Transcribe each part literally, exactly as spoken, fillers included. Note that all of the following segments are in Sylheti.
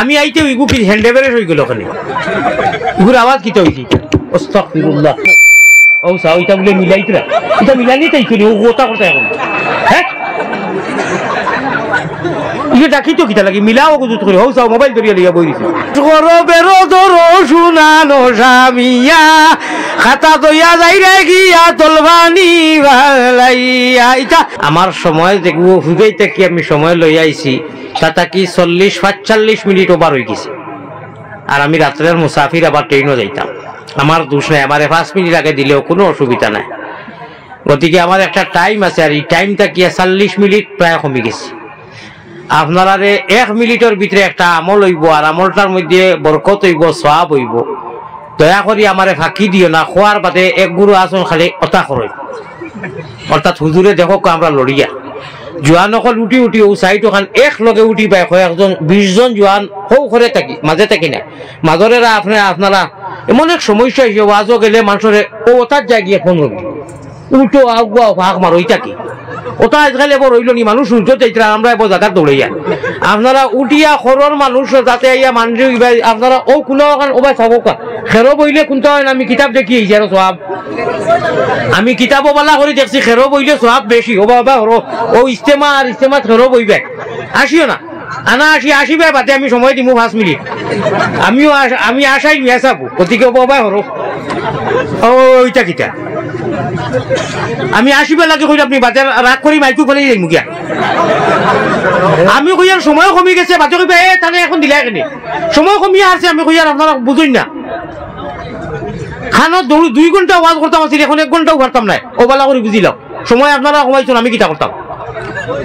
আমি আইতে ওইগু কি হ্যান্ডেভারেজ হয়ে গেল ওখানে? ওগুর আওয়াজ কিতা হইছে? আস্তাগফিরুল্লাহ। ও সাও, ইটা বলে মিলাইতরা। ইটা মিলানি তাই করি, ও কথা কথা এখন। হ্যাঁ? ইয়ে ডাকি তো কিতা লাগে? মিলাও ওগু জুত করে। ও সাও, মোবাইল ধরিয়া লইয়া বই দিছে। করো বেরো ধরো শুনানো স্বামীয়া। খাতা দইয়া যাই রে গিয়া তলবানি বালাইয়া। ইটা আমার সময় দেখবো, হুদাই থাকি আমি সময় লইয়া আইছি। তা থাকি চল্লিশ, পাঁচচল্লিশ মিনিট ওভার হয়ে গেছে। আর আমি রাত্রের মুসাফির, আবার ট্রেনও যাইতাম। আমার দোষ নাই, আমারে পাঁচ মিনিট আগে দিলেও কোনো অসুবিধা নাই। গতিকে আমার একটা টাইম আছে, আর এই টাইম থাকি চল্লিশ মিনিট প্রায় কমে গেছে। আপনারারে এক মিনিটর ভিতরে একটা আমল হইব, আর আমলটার মধ্যে বরকত হইব, সওয়াব হইব। দয়া করি আমারে ফাঁকি দিও না, খোয়ার বাদে এক গুরু আসন খালি অতা করই। অর্থাৎ হুজুরে দেখো আমরা লড়িয়া। জোয়ান অকল উঠি উঠি ও সাইড ওখান এক লগে উঠি পায়, কয়েকজন, বিশ জন জোয়ান হৌ করে থাকি, মাঝে থাকি না। মাঝরেরা আপনি, আপনারা এমন এক সমস্যা হয়েছে, ওয়াজও গেলে মানুষরে ও ওটার জায়গায় ফোন করবি। উল্টো আগুয়া ফাঁক মারো, ইটা কি? ওটা আজকাল এবার রইল নি, মানুষ উল্টো চাইতরা, আমরা এবার জায়গা দৌড়াইয়া। আপনারা উঠিয়া খরর মানুষ যাতে আইয়া মানুষ ইবাই, আপনারা ও কুনা ওখান ওবাই থাকো কা। খেরো বইলে কোনটা হয় না, আমি কিতাব দেখি এই যে আরো সওয়াব। আমি কিতাবও বালা করি দেখছি, খেরো বইলে সওয়াব বেশি। ও বাবা, হরো, ও ইস্তেমা আর ইস্তেমাত খেরো বইবে। আসিও না। আনা আসি, আসিবে বাদে আমি সময় দিমু পাঁচ মিনিট। আমিও আস-, আমি আশাই নিয়ে যাবো। গতিকে ও বাবা, হরো। ও, ওইটা কিতা? আমি আসিবার লাগে কইলে আপনি বাদে রাগ করি মাইকু ফেলে যাইমু গিয়া। আমি কইয়ার সময় কমি গেছে, বাদে কইবে, "এ, তাহলে এখন দিলা কেনে?" সময় কমিয়া আসছে, আমি কইয়ার আপনারা বুঝুন না। খানো দৌড় দুই ঘন্টা ওয়াজ করতাম আছিল, এখন এক ঘন্টাও পারতাম না। ও বালা করি বুঝিলাম। সময় আপনারা কমাইছেন, আমি কিতা করতাম?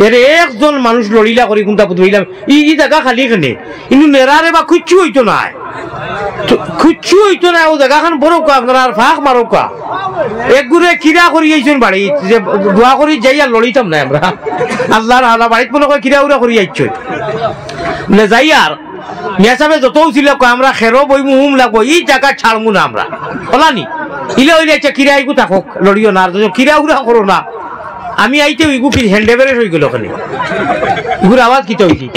এর একজন মানুষ লড়িলা করি কোনটা বুঝলাম। ই, ই জায়গা খালি কেনে? ইনু নেরারে বা কিচ্ছু হইতো না। তো কিচ্ছু হইতো না, ও জায়গাখান বড় কা আপনারা আর ফাঁক মারো কা। এক গুরে কিরা করি আইছেন বাড়ি, যে দোয়া করি যাই আর লড়িতাম না আমরা। আল্লাহর হালা বাড়িত মনে কয় কিরা উরা করি আইছে। মানে যাই আর, মিয়া সাহেব যত ছিল কয়, "আমরা খেরো বইমু, হুম লাগবো, ই জায়গা ছাড়মু না আমরা।" ওলা নি? ইলে হইলে আচ্ছা, কিরা ইগু থাকক, লড়িও না, আর তো কিরা উরা করো না। আমি আইতে ওইগু কি হ্যান্ডেভারেজ হয়ে গেল ওখানে। ইগুর আওয়াজ কিতা হইছে?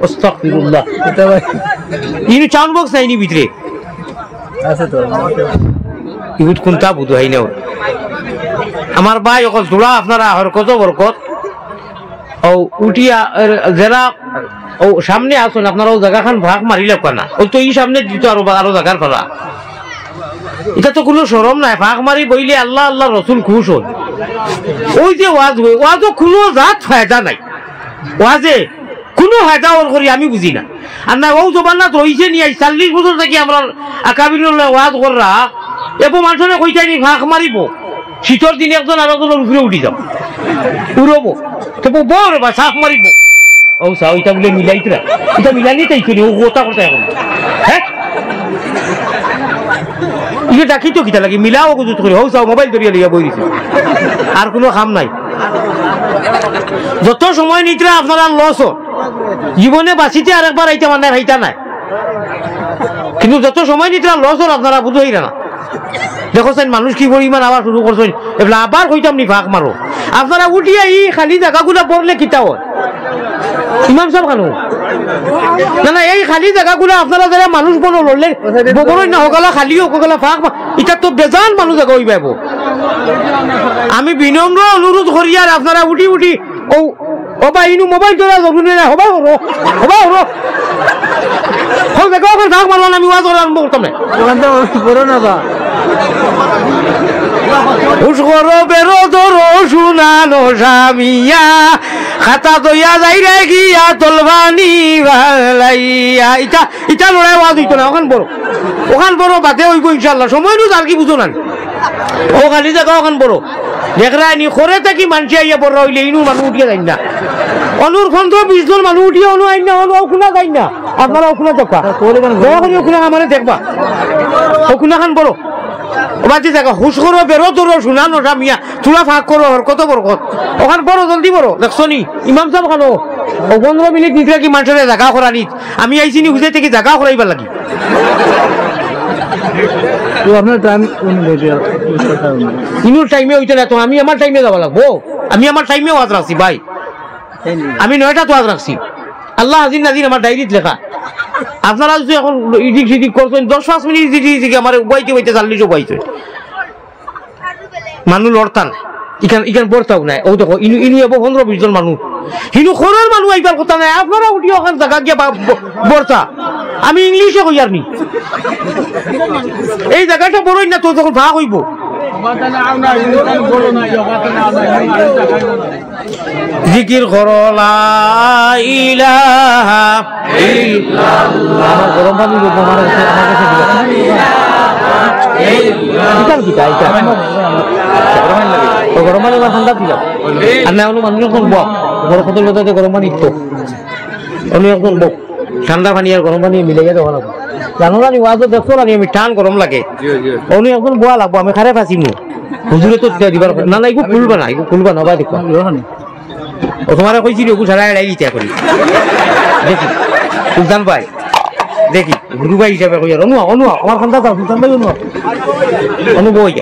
আস্তাগফিরুল্লাহ। এটা ভাই। ইনু সাউন্ড বক্স নাই নি ভিতরে? আছে তো। ইগুত কোনটা বুধ হয় না ওর। আমার ভাই অকল জোড়া আপনারা হরকত বরকত। ও উঠিয়া, এর, যারা ও সামনে আসুন, আপনারা ও জায়গাখান ভাগ মারিলে কেনা। ও তো এই সামনে দিত আরো, আরো জায়গার ফেলা। এটা তো কোনো শরম নাই, ফাঁক মারি বইলে আল্লাহ, আল্লাহ রসুল খুশ হন। ওই যে ওয়াজ হয়, ওয়াজও কোনো জাত ফায়দা নাই, ওয়াজে কোনো ফায়দা ওর করি আমি বুঝি না। আর না, ও জমানাত রইছে নি, আজ চল্লিশ বছর থাকি আমরা আকাবির ওয়াজ কররা, এবো মানুষরে কইতায় নি ফাঁক মারিব, শীতর দিন একজন আর একজনের উপরে উঠি যাও, উড়বো, তো বউ রে বা ফাঁক মারিব। ও সাও, ইটা বলে মিলাইতরা। ইটা মিলানি তাই করি, ও কথা কথা এখন। হ্যাঁ? ইয়ে ডাকি তো কিতা লাগে, মিলাও ওগু জুত করে। ও সাও, মোবাইল ধরিয়া লইয়া বই দিছে। আর কোনো কাম নাই। যত সময় নিতরা আপনারা লস। জীবনে বাঁচিতে আরেকবার আইতে মানে হইতা নাই। কিন্তু যত সময় নিতরা লস ওর আপনারা বুঝইরা না। দেখো চাইন মানুষ কি পরিমাণ আবার শুরু করছেন, এগুলা আবার কইতাম নি ফাঁক মারো। আপনারা উঠিয়া এই খালি জায়গাগুলা ভরলে কিতা হয়? ইমাম সাহেব খানো? না, না, এই খালি জায়গাগুলা আপনারা যারা মানুষ বলো লড়লে বগরই না হকালা খালি হোক, হকালা ফাঁক মা-, এটা তো বেজান মানুষ জায়গা হইবে। আমি বিনম্র অনুরোধ করি আর আপনারা উঠি উঠি ও, ও ভাই, ইনু মোবাইল ধরা ধরুন না, হবা হরো, হবা হরো। হো, দেখো, ওখানে ফাঁক মারলাম, আমি ওয়াজ করা আরম্ভ করতাম না। দোকান তো বড় না বা। হুশ করো, বেরো ধরো, শুনানো স্বামীয়া। খাতা দইয়া যাই রে গিয়া, তলবানি বালাইয়া। ইটা, ইটা লড়াই ওয়াজ হইতো না, ওখান বড়। ওখান বড় বাদে হইব ইনশাআল্লাহ। সময় নু আর কি বুঝো না। ও খালি জায়গা ওখান বড়। দেখরা নি, করে থাকি মানষে আইয়া বড় হইলে ইনু মানুষ উঠিয়া যাইন না। অনুর পনেরো বিশ জন মানুষ উঠিয়া অনু আইন না, অনু অউ কুনা যাইন না। আপনারা অউ কুনা যাবা। দয়া করি অউ কুনা আমারে দেখবা। অউ কুনাখান বড়। ও বাদ দি জায়গা, হুশ করো, বেরো ধরো, শুনানো স্বামীয়া, থুড়া ফাঁক করো, হরকত বরকত। ওখান বড়, জলদি বড়, দেখছো নি? ইমাম সাহেব খানো, ও পনেরো মিনিট নিতে কি মানষরে জায়গা করানিত। আমি আইছি নি হুজে থাকি জায়গা করাইবার লাগি। তো আপনার টাইম অনুযায়ী ইনুর টাইমে হইতে না তো, আমি আমার টাইমে যাওয়া লাগবো। আমি আমার টাইমে ওয়াজ রাখছি ভাই। আমি নয়টা তো ওয়াজ রাখছি। আল্লাহ হাজির নাজির আমার ডায়েরিত লেখা। আপনারা যদি এখন ইদিক সিদিক করছেন, দশ পাঁচ মিনিট যদি যদি আমার উবাইতে উবাইতে চাল্লিশ উবাইছে, মানুষ লড়তা না। ইখান ইখান বর্তাও নাই। ও দেখো, ইনু ইনু এবার পনেরো বিশ জন মানুষ, ইনু খরর মানুষ আইবার কথা নাই। আপনারা উঠিয়া ওখান জাগা গিয়া বা- ব- বর্তা। আমি ইংলিশে কইয়ার নি, এই জাগাটা বড়ই না তো, তখন ভাগ হইব। জিকির করো লা ইলাহা ইল্লাল্লাহ। আমার গরম পানি দেবো, আমার কাছে, আমার কাছে দিবা। ইটার কিতা, ইটা? ও গরম পানি আমার ঠান্ডা দিলাম। আর না হলে মানুষ এখন বক। বড় কত লোক আছে গরম পানি তো। উনি এখন বক। ঠান্ডা পানি আর গরম পানি মিলাইয়া দেওয়া লাগবো। জানো জানি, ওয়াজও দেখছো জানি, আমি টান গরম লাগে। উনি এখন বয়া লাগবো, আমি খারে ফাঁসিমু। হুজুরে তো দিতে দিবার কথা। না, না, এগু খুলবা না, এগু খুলবা না, ভাই দেখো। ও তোমারে কইছি রে, ওগু সারা এড়াই দিতে করি। দেখি, সুলতান ভাই, দেখি, গুরু ভাই হিসাবে কইয়ার, অনুয়া, অনুয়া, আমার খান্দা যাও, সুলতান ভাই, অনুয়া। অনু বই।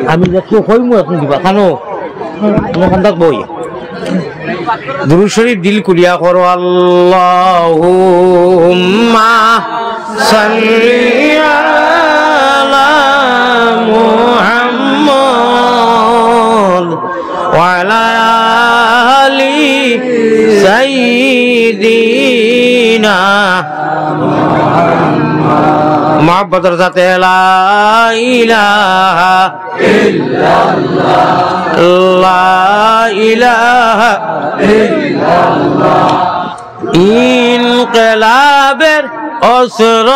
আমি দেখো, কইমু এখন দিবা, কানো? অনু খান্দা বই। দুরূদ শরীফ দিল খুলিয়া করো, আল্লাহুম্মা সাল্লি আলা মুহাম্মদ ওয়া আলা আলি সাইয়্যিদিনা মুহাম্মদ। মুহাব্বতর সাথে লা ইলাহা ইল্লাল্লাহ, লা ইলাহা ইল্লাল্লাহ। ইনকিলাবের অস্ত্র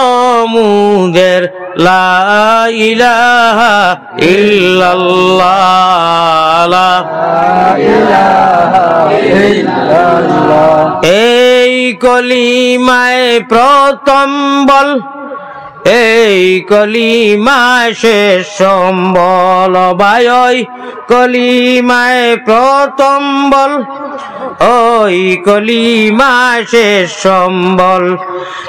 মুদের লা ইলাহা ইল্লাল্লাহ, লা ইলাহা ইল্লাল্লাহ। এই কলিমায় প্রথম বল, এই কলিমা শেষ সম্বল, ভাই, ওই কলিমায় প্রথম বল, ওই কলিমা শেষ সম্বল।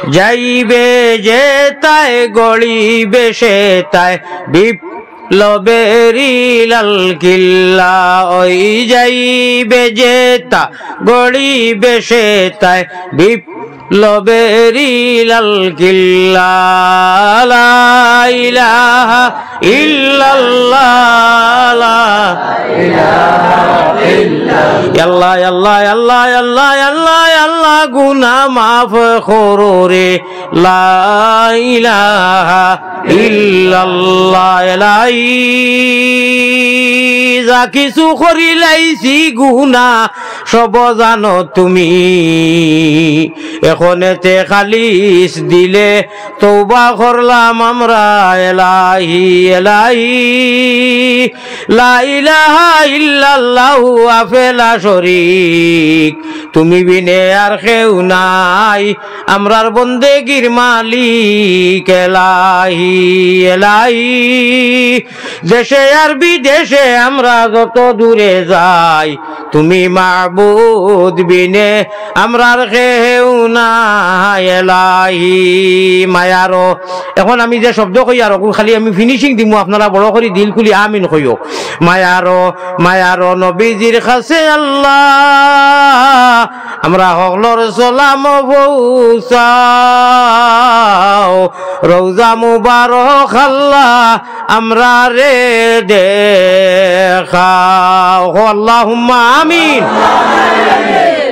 যাইবে যেতায়, গড়িবে সেতায়, বিপ্লবেরই লাল কিল্লা। ওই যাইবে যেতা, গড়িবে সেতায়, বিপ্লবেরই লাল কিল্লা। লা ইলাহা ইল্লাল্লাহ, লা ইলাহা ইল্লাল্লাহ। আল্লাহ, আল্লাহ, আল্লাহ, আল্লাহ, আল্লাহ, আল্লাহ, গুনা মাফ করো রে। লা ইলাহা ইল্লাল্লাহ। এলাই যা কিছু করিলাইছি গুনা, সব জানো তুমি। এখন এতে খালিস দিলে তওবা করলাম আমরা। এলাহি, এলাহি, লা ইলাহা ইল্লাল্লাহু ওয়াহদাহু লা শরীক, তুমি বিনে আর কেউ নাই, আমরার বন্দেগির মালিক। এলাহি, এলাহি, দেশে আর বিদেশে আমরা যত দূরে যাই, তুমি মাবুদ বিনে আমরার কেউ নাই। এলাহি, মায়ারো, এখন আমি যে শব্দ কইয়ার, ওগুন খালি আমি finishing দিমু, আপনারা বড় করি দিল খুলি আমিন কইও। মায়ারো, মায়ারো নবীজির কাছে আল্লাহ, আমরা হকলর সালাম পৌঁছাও, রওজা মুবারক আল্লাহ, আমরারে দেখাও। কও আল্লাহুম্মা আমিন।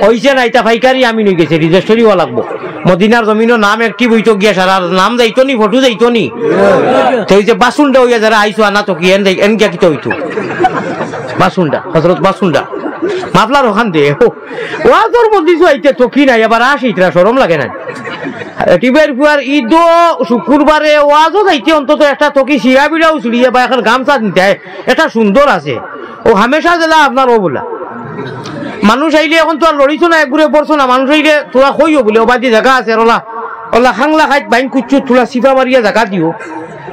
অইছে না, ইটা পাইকারি আমিন অইগেছে, registry অওয়া লাগবো। মদিনার জমিনো নাম active অইতো গিয়া সারা নাম যাইতো নি, ফটো যাইতো নি। তে অউ যে বাসুন্ডা অইয়া যারা আইছো আনা তো কি এন যাই-, এন গিয়া কিতা অইতো? বাসুন্ডা, হযরত বাসুন্ডা। মাফলার ওখান দে। ও, ওয়াজর মজলিসো আইতে তো কি নাই, আবার আসি ইতরা শরম লাগে না? টিবের ফুয়ার ঈদও শুক্রবারে ওয়াজও যাইতে অন্তত একটা তকি শিরা বিড়াও ছুড়িয়ে বা এখন গামছা নিতে হয়, এটা সুন্দর আছে। ও হামেশা জেলা আপনার ও বলা। মানুষ আইলে এখন তো আর লড়িছো না, এক ঘুরে বসছো না। মানুষ আইলে তোরা কইও বলে, "ও বাদি জাগা আছে, আর ওলা, ওলা খাংলা খাইত বাইন কুচ্ছু তোলা সিফা মারিয়া জাগা দিও।"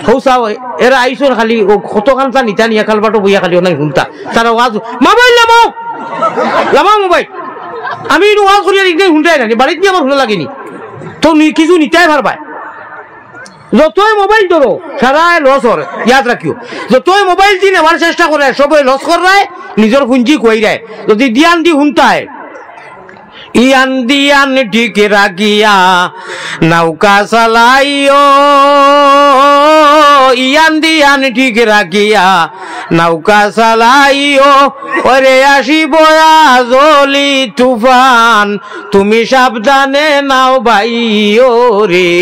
হৌ চাও, এরা আইসন খালি, ও কত খানসা নিতা নিয়া খালবাটো বইয়া খালি ওনাই হুনতা। তারা ওয়াজ, "মোবাইল লামাও, লামাও মোবাইল।" আমি ইনো ওয়াজ করিয়া ইগনাই হুনতাই না, বাড়িত নিয়া আমার হুনা লাগেনি। তো নি-, কিছু নিতাই পারবায়। যতই মোবাইল ধরো, সারায় লস অর, ইয়াদ রাখিও। যতই মোবাইল দি নেওয়ার চেষ্টা করে, সবই লস কররায়, নিজর পুঞ্জি খুয়াইরায়। যদি ধ্যান দি হুনতায়, ইয়ান দিয়ান ঠিক রাখিয়া নৌকা চালাইও, ইয়ান দিয়ান ঠিক রাখিয়া নৌকা চালাইও। ওরে আসিব আজলি তুফান, তুমি সাবধানে নাও বাইও রে।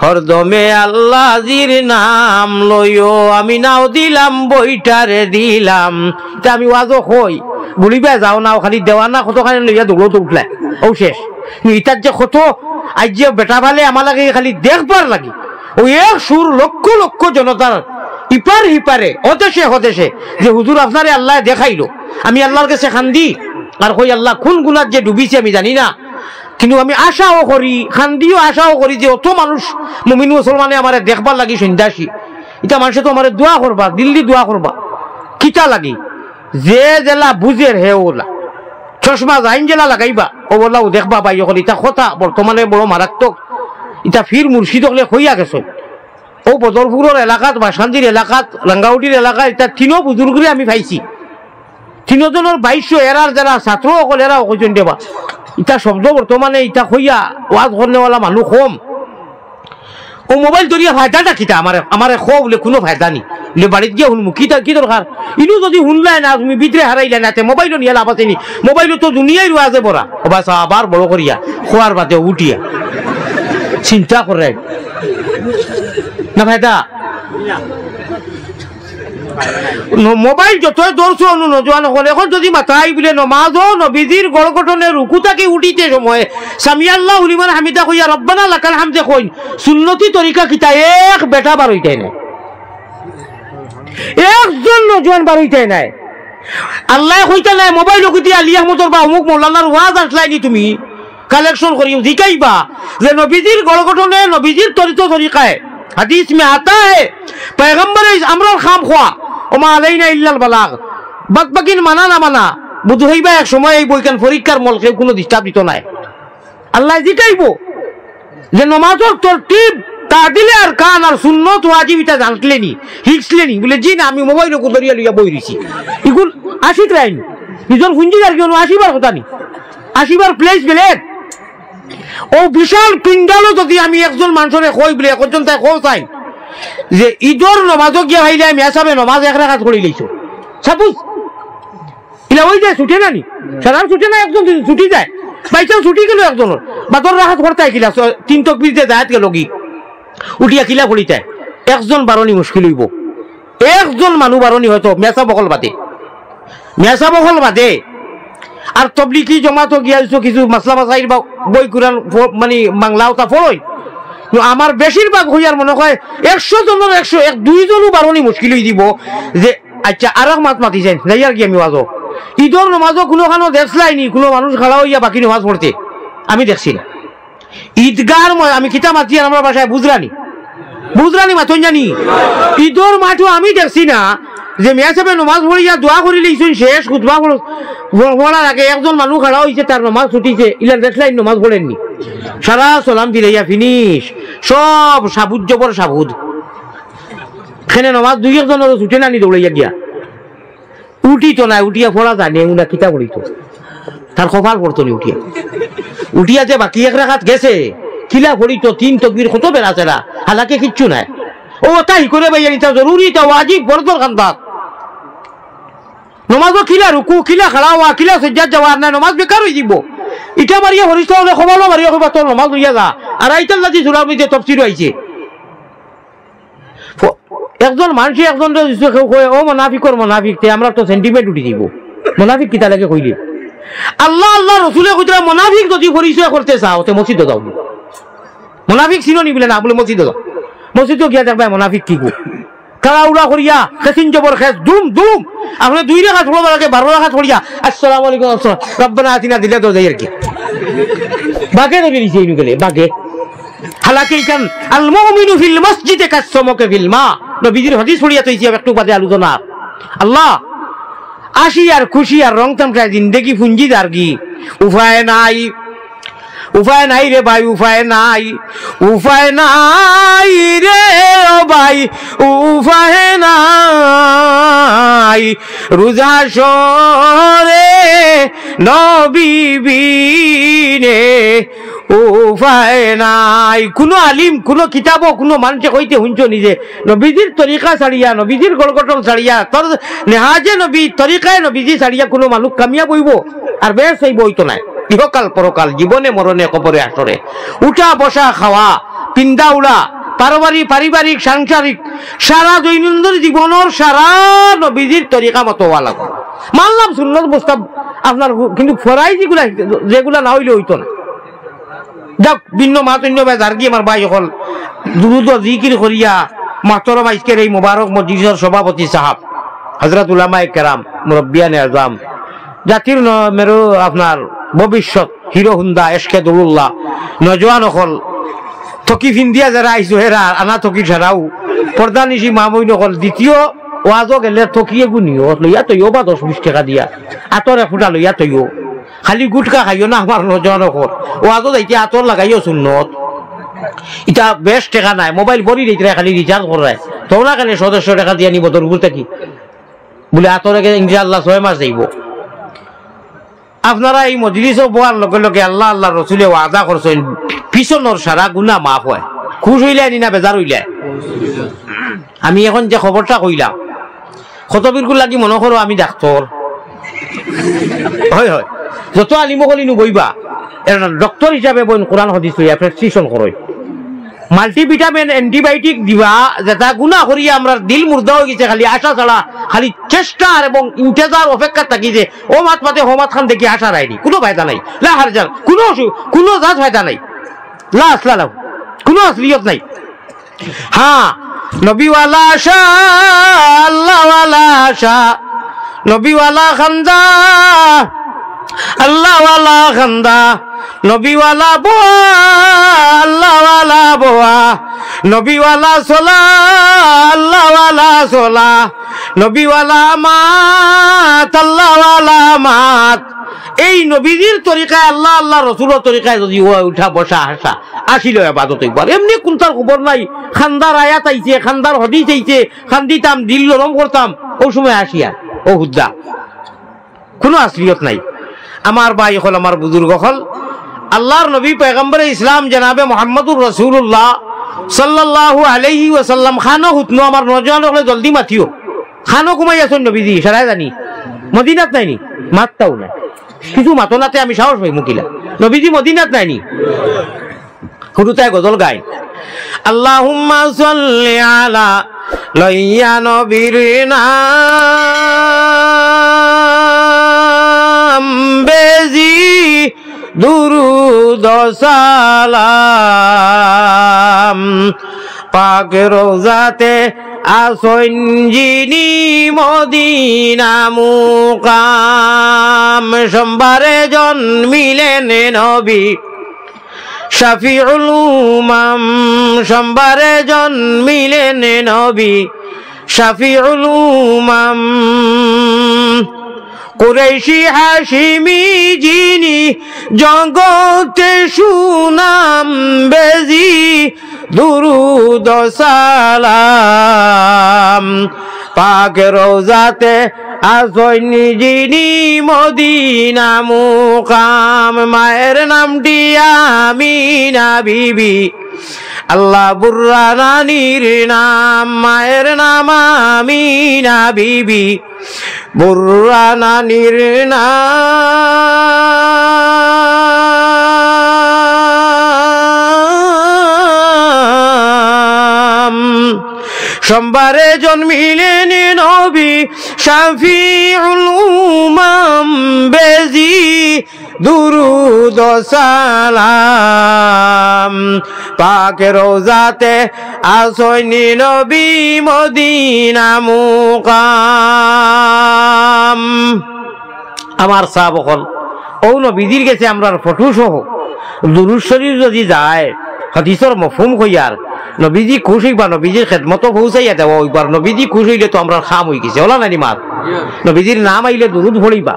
হরদমে আল্লাজির নাম লইও, আমি নাও দিলাম বইটারে দিলাম। তে আমি ওয়াজও কই, গুলিবায় যাও নাও, খালি দেওয়ানা কতখানি লইয়া দৌড়ো তো উঠলায়, ও শেষ। নি ইতার যে কত, আইজ যে বেটা বালে আমার লাগি খালি দেখবার লাগি, ওই এক সুর লক্ষ লক্ষ জনতার ইপার হিপারে, অদেশে হদেশে, যে হুজুর আপনারে আল্লায় দেখাইলো, আমি আল্লার গেছে কান্দি আর কই, আল্লা, কুন গুনাত যে ডুবিছি আমি জানি না, কিন্তু আমি আশাও করি, কান্দিও আশাও করি যে অত মানুষ মুমিন মুসলমানে আমারে দেখবার লাগি সন্ধ্যাসী। ইতা মানষে তো আমারে দোয়া করবা, দিল্লি দোয়া করবা। কিতা লাগি? যে যেলা বুঝের হে ওলা। চশমা যাইন যেলা লাগাইবা, ও বললা, ও দেখবা ভাই, অখন ইতা কথা বর্তমানে বড় মারাত্মক। ইতা ফির মুর্শিদ অকলে কইয়া গেছে। ও বদরপুরর এলাকাত, বাসকান্দির এলাকাত, রাঙ্গাউটির এলাকাত, ইতা তিনো বুজুর্গরে আমি পাইছি। তিনোজনর বাইশশো এরার যারা ছাত্র অকল, এরাও কইছইন দেবা। ইতা শব্দ বর্তমানে ইতা কইয়া ওয়াজ করনেওয়ালা মানুষ কম। ও মোবাইল ধরিয়া ফায়দাটা কিতা? আমারে, আমারে কও বুলে কুনু ফায়দা নি। বুলে বাড়িত গিয়া হুনমু, কিতা, কি দরকার? ইনু যুদি হুনলায় না, তুমি ভিতরে হারাইলায় না, তে মোবাইলও নিয়া লাভ আছে নি? মোবাইলও তো দুনিয়ার ওয়াজে ভরা। ও বাস, আবার বড় করিয়া, খোয়ার বাদে উঠিয়া। চিন্তা করে। না ফায়দা? ন-, মোবাইল যতই ধরছো নু নজওয়ান অকল, অখন যুদি মাতাই বুলে নমাজও নবীজির গড় গঠনে রুকু থাকি উঠিতে সময় সামিআল্লাহু লিমান হামিদা কইয়া রব্বানা লাকাল হামদে কইন, সুন্নতি তরিকা কিতা এক বেটা বার অইতায় নায়, একজন নজওয়ান বার অইতায় নায়। আল্লায় কইতা নায়, মোবাইল অগুদি আলী আহমদর বা অমুক মৌলানার ওয়াজ আছলায় নি তুমি? Collection করি জিকাইবা যে নবীজির গড় গঠনে, নবীজির তরিত তরিকায়, হাদিস মে আতা হে, পয়গম্বরে আমরার খাম খোয়া, ওমা আলাইনা ইল্লাল বালাগ, বাদ বাকিন মানা না মানা, বুঝ হইবা এক সময় এই বইখান পরীক্ষার মলকে কুনু disturb দিত নায়। আল্লায় জিকাইবো যে নমাজর তরতিব, তাদিলে আরকান আর সুন্নত ওয়াজিব ইতা জানছলে নি, হিকছলে নি? বুলে, "জি না, আমি মোবাইল অগু ধরিয়া লইয়া বই রইছি।" ইগুন আশিত রাইন, নিজর পুঞ্জি আর কি অনো আশিবার কথা নি, আশিবার place বেলেগ। ও বিশাল পিন্ডালো যুদি আমি একজন মানষরে কই বুলে, একজন তাই কও চাই যে ইদর নমাজও গিয়া ভাইলে আমি হিসাবে নমাজ এক রাকাত করি লইছো। Suppose ইলা অই যায়, ছুটে না নি? সাধারণ ছুটে না, একজন ছুটি যায়। By chance ছুটি গেল একজনর। বাদর রাকাত করতে কিলা, স-, তিন তকবির যে জায়াত গেল গি। উঠিয়া কিলা পড়িতায়? একজন বারনি মুশকিল অইবো। একজন মানু বারনি হয়তো মেসা বকল বাদে। মেসা বকল বাদে। আর তবলিগি জমাতো গিয়া অইছো কিছু মাসলা মাসাইল বা বই কুরআন ফ-, মানে বাংলা ওটা পড়ই। তো আমার বেশিরভাগ হইয়ার মনে হয় একশো জনর একশো এক দুইজনও বারনি মুশকিল অই দিব যে আচ্ছা, আর এক মাত মাতি যাইন, যাই আর কি আমি ওয়াজও। ইদর নমাজও কুনুখানো দেখছলায় নি, কুনু মানুষ খাড়া অইয়া বাকি নমাজ পড়তে? আমি দেখছি না। ইদগার ম-, আমি কিতা মাতি আর আমরার ভাষায় বুঝরা নি? বুঝরা নি মাতইন জানি? ইদর মাঠও আমি দেখছি না যে মিয়া সাবে নমাজ পড়িয়া দোয়া করি লইছইন, শেষ খুতবা পড়-, পড়-, পড়ার আগে একজন মানুষ খাড়া অইছে, তার নমাজ ছুটিছে, ইলা দেখছলায় নি নমাজ পড়ের নি। সারা সালাম ফিরাইয়া finish, সব সাবুত জবর সাবুত। খেনে নমাজ দুই একজনরও ছুটে না নি দৌড়াইয়া গিয়া। উঠিতো নায়, উঠিয়া পড়া জানে, উনা কিতা পড়িতো? তার কপাল পড়তো নি উঠিয়া। উঠিয়া যে বাকি এক রাকাত গেছে, কিলা পড়িতো, তিন তকবির কত বেড়া চেরা, হালাকে কিচ্ছু নাই। ও তাই করে ভাই, ইটা জরুরি, ইটা ওয়াজিব, ফরজর খান্দাত। নমাজও কিলা রুকু, কিলা খাড়া অওয়া, কিলা সজ্জাত যাওয়া, আর না নমাজ বেকার অই দিব। ইটা মারিয়া ফরিস্তা অকলে কপালো মারিয়া কইবা, "তোর নমাজ লইয়া যা।" আর আইতাল্লাজি সুরার মধ্যে তফসির আইছে। ফ-, একজন মানষে একজনরে যদি কেউ কয়, "ও মোনাফিকর মোনাফিক", তে আমরার তো sentiment উঠি যাইবো। মোনাফিক কিতা লাগে কইলে? আল্লাহ, আল্লাহর রসুলে কইতরা, "মোনাফিক যদি পরিচয় করতে চাও, তে মসজিদো যাও।" মোনাফিক চিনো নি? বুলে, "না।" বুলে, "মসজিদো যাও।" মসজিদো গিয়া দেখবায় মোনাফিক কিগু। তাড়াহুড়া করিয়া, খেসিন জবর খেস, দুম, দুম। আপনে দুই রাকাত পড়বার আগে বারো রাকাত পড়িয়া, "আসসালামু আলাইকুম, আসসালাম, রব্বানা আতিনা" দিলে তো যাই আর কি। বাগে ধরি দিছে ইনু গেলে, বাগে। হালাকে ইখান, "আল মুমিনু ফিল মসজিদে কাস সমকে ফিল মা।" নবীজির হাদিস পড়িয়া তো ইসিয়া একটু বাদে আলোচনা। আল্লাহ, আসি আর খুশি আর রং তামশায় জিন্দেগি পুঞ্জি দারগি, উপায় নাই। উপায় নাই রে ভাই, উপায় নাই, উপায় নাই রে ও ভাই, উপায় নাই। রোজা সরে নবী বিনে উপায় নাই। কুনু আলিম, কুনু কিতাবো, কুনু মানষে কইতে হুনছো নি যে নবীজির তরিকা ছাড়িয়া, নবীজির গড়গঠন ছাড়িয়া, তর-, নেহাজে নবী, তরিকায় নবীজি ছাড়িয়া কুনু মানুষ কামিয়াব অইবো আর বেহেস্ত অইবো? অইতো নায়। ইহকাল পরকাল, জীবনে মরণে, কবরে হাশরে, উঠা বসা, খাওয়া, পিন্দা উড়া, পারিবারিক, পারিবারিক, সাংসারিক, সারা দৈনন্দিন জীবনর সারা নবীজির তরিকা মতো অওয়া লাগবো। মানলাম সুন্নত মুস্তাহাব আপনার, কিন্তু ফরাইজ ইগুলা, যেগুলা না অইলে অইতো না। যাউক, ভিন্ন মাত অন্য ভাই, যারগি আমার ভাই অকল, দুরুদ ও জিকির করিয়া, মাহতরম আইজকের এই মোবারক মজলিসর সভাপতি সাহেব, হযরত উলামায়ে কেরাম, মুরব্বিয়ানে আজম, জাতির ন-, মেরু আপনার ভবিষ্যৎ, হিরো হুন্দা, এশকে দৌড়ুল্লাহ, নজওয়ান অকল, থকি ফিন্দিয়া যারা আইছো হেরা, আনা থকি সারাও, পর্দা নিশি মা বইন অকল, দ্বিতীয় ওয়াজও গেলে থকি এগু নিও, লইয়া তইও বা দশ বিশ টেকা দিয়া, আতর এক ফুটা লইয়া তইও। খালি গুটকা খাইও না আমার নজওয়ান অকল। ওয়াজও যাইতে আতর লাগাইও সুন্নত। ইতা বেশ টেকা নাই, মোবাইল ভরি দিতে খালি রিচার্জ করায়। তো না কেন সদস্য টেকা দিয়া নিব তোর উপর থাকি? বলে আতর একে ইনশাআল্লাহ ছয় মাস যাইব। আপনারা এই মজলিসও বওয়ার লগে লগে আল্লাহ, আল্লাহ রসুলে ওয়াদা করছেন, পিছনর সারা গুনা মাফ হয়। খুশ হইলে আনি না বেজার হইলে? আমি এখন যে খবরটা কইলাম, কত বিলকুল লাগি মনে করো আমি ডাক্তার। হয়, হয়। যত আলিম অকল ইনু বইবা, এরা ডক্টর হিসাবে বইন কোরআন হাদিস লইয়া প্রেসক্রিপশন করই। মাল্টিভিটামিন, অ্যান্টিবায়োটিক দিবা, যেটা গুনা করিয়া আমরার দিল মুর্দা হয়ে গেছে, খালি আশা ছাড়া, খালি চেষ্টা আর এবং ইন্তেজার অপেক্ষা থাকি যে ও মাত পাতে হো মাত খান দেখি আশা রায়নি, কোনো ফায়দা নাই, লা হারজান, কোনো অসু-, কোনো জাত ফায়দা নাই, লা আসলা লাহু, কোনো আসলিয়ত নাই। হ্যাঁ, নবীওয়ালা আশা, আল্লাহওয়ালা আশা, নবীওয়ালা খান্দা, আল্লাহওয়ালা খান্দা, নবীওয়ালা বোয়া, আল্লাহওয়ালা বোয়া, নবীওয়ালা চলা, আল্লাহওয়ালা চলা, নবীওয়ালা মাত, আল্লাহওয়ালা মাত। এই নবীজির তরিকায়, আল্লাহ, আল্লাহ রসুলর তরিকায় যদি ও উঠা বসা আসা, আসিল এবাদত একবার। এমনি কোনটার খবর নাই, খান্দার আয়াত আইছে, খান্দার হদিস আইছে, খান্দিতাম, দিল নরম করতাম, ও সময় আসিয়া, ও হুদ্দা। কোনো আসলিয়ত নাই। আমার ভাই অকল, আমার বুজুর্গ অকল, আল্লাহর নবী পয়গম্বরে ইসলাম জনাবে মোহাম্মদুর রাসূলুল্লাহ সাল্লাল্লাহু আলাইহি ওয়াসাল্লাম খানো হুতনো, আমার নওজোয়ান অকলে জলদি মাতিও। খানো ঘুমাই আছইন নবীজি, সারায় জানি। মদিনাত নাইনি? মাততাও না। কিছু মাতো নাতে আমি সাহস পাই মুকিলা। নবীজি মদিনাত নাইনি? হুরুতায় গজল গায়, আল্লাহুম্মা সাল্লি আলা, লইয়া নবীর নাম বেজি দুরুদ সালাম। পাক রওজাতে আছইন যিনি মদিনা মুকাম। সোমবারে জন্মিলেন নবী শাফিউল উমাম, সোমবারে জন্মিলেন নবী শাফিউল উমাম। কুরাইশি হাশিমি যিনি জগতে সুনাম বেজি দুরুদ সালাম। পাক রওজাতে আছইন যিনি মদিনা মুকাম। মায়ের নামটি আমিনা বিবি, আল্লাহ বুর্রা নানির নাম। মায়ের নাম আমিনা বিবি, বুর্রা নানির নাম। সোমবারে জন্মিলেন নবী শাফিউল উমাম বেজি দুরুদ সালাম। পাক রওজাতে আছইন নবী মদিনা মুকাম। আমার সাব অকল, ও নবীজির গেছে আমরার ফটো সহ দুরুদ শরীফ যদি যায়, হাদিসর মফহুম কইয়ার, নবীজি খুশ অইবা, নবীজির খেদমতো পৌঁছাইয়া দেওয়া অইবার, নবীজি খুশ অইলে তো আমরার কাম অইগেছে, অলা নানি মাত? নবীজির নাম আইলে দুরুদ পড়িবা,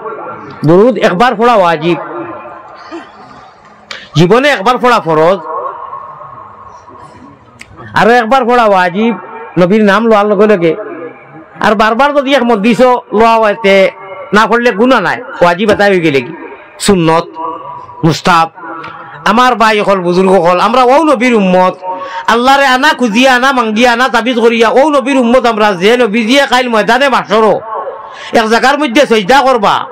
দুরুদ একবার পড়া ওয়াজিব। জীবনে একবার পড়া ফরজ, আরো একবার পড়া ওয়াজিব, নবীর নাম লওয়ার লগে লগে। আর বারবার যদি এক মজলিসও লওয়া অয়, তে না পড়লে গুনা নাই, ওয়াজিব আদায় অইগেলেগি, সুন্নত, মুস্তাহাব। আমার ভাই অকল, বুজুর্গ অকল, আমরা অউ নবীর উম্মত। আল্লারে আনা খুজিয়া, আনা মাঙ্গিয়া, আনা তাবিজ করিয়া, অউ নবীর উম্মত আমরা, যে নবীজিয়ে কাইল ময়দানে মাশরো এক জাগার মধ্যে সইজদা করবা,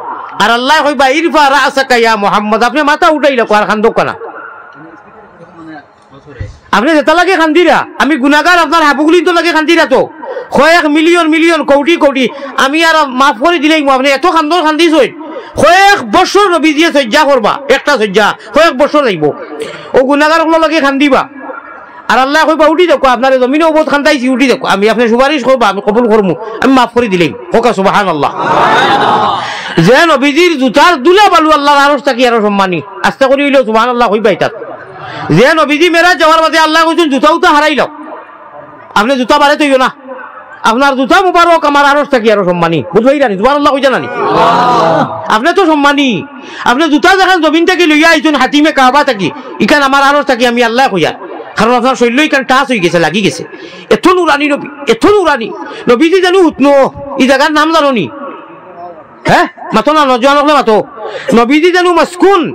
আর আল্লায় কইবা, "ইরফা রাসাকা ইয়া মুহাম্মদ", আপনে মাথা উঠাইলা কও, আর কান্দউক্কা না। আপনে যেটা লাগি কান্দিরা, আমি গুনাগার, আপনার হাবুগুলিন্তর লাগি কান্দিরা তো। কয়েক মিলিয়ন মিলিয়ন, কোটি কোটি, আমি আর মাফ করি দিলাইমু, আপনে এত কান্দন কান্দিছইন। কয়েক বছর নবীজিয়ে সইজদা করবা, একটা সইজদা, কয়েক বছর যাইবো। অউ গুনাগার অকলর লাগি কান্দিবা। আর আল্লায় কইবা, "উঠি দেখো, আপনারে জমিনো অউ বউত কান্দাইছি, উঠি দেখো, আমি আপনে সুপারিশ করবা, আমি কবুল করমু, আমি মাফ করি দিলাইমু।" কউক্কা সুবহানাল্লাহ। যে নবীজির জুতার ধুলা বালু আল্লার আরশ থাকি আরো সম্মানী। আস্তে করি অইলেও সুবহানাল্লাহ কইবা ইতাত। যে নবীজি মেরাজ যাওয়ার বাদে আল্লায় কইছইন, "জুতা উতা হারাইলাও, আপনে জুতা বারে থইও না, আপনার জুতা মুবারক আমার আরশ থাকি আরো সম্মানী।" বুঝবায় নি? সুবহানাল্লাহ কইতা না নি? আপনে তো সম্মানী, আপনে জুতা যেখান জমিন থাকি লইয়া আইছইন, হাতিমে কাবা থাকি, ইখান আমার আরশ থাকি আমি আল্লায় কইয়ার, কারণ আপনার শরীলো ইখান টাচ অইগেছে, লাগিগেছে। এত নুরানি নবী, এত নুরানি। নবীজি যেন হুতনো, ই জাগার নাম জানো নি? হে, মাতো না, নওজোয়ান অকলে মাতো। নবীজি যেন মাসকুন,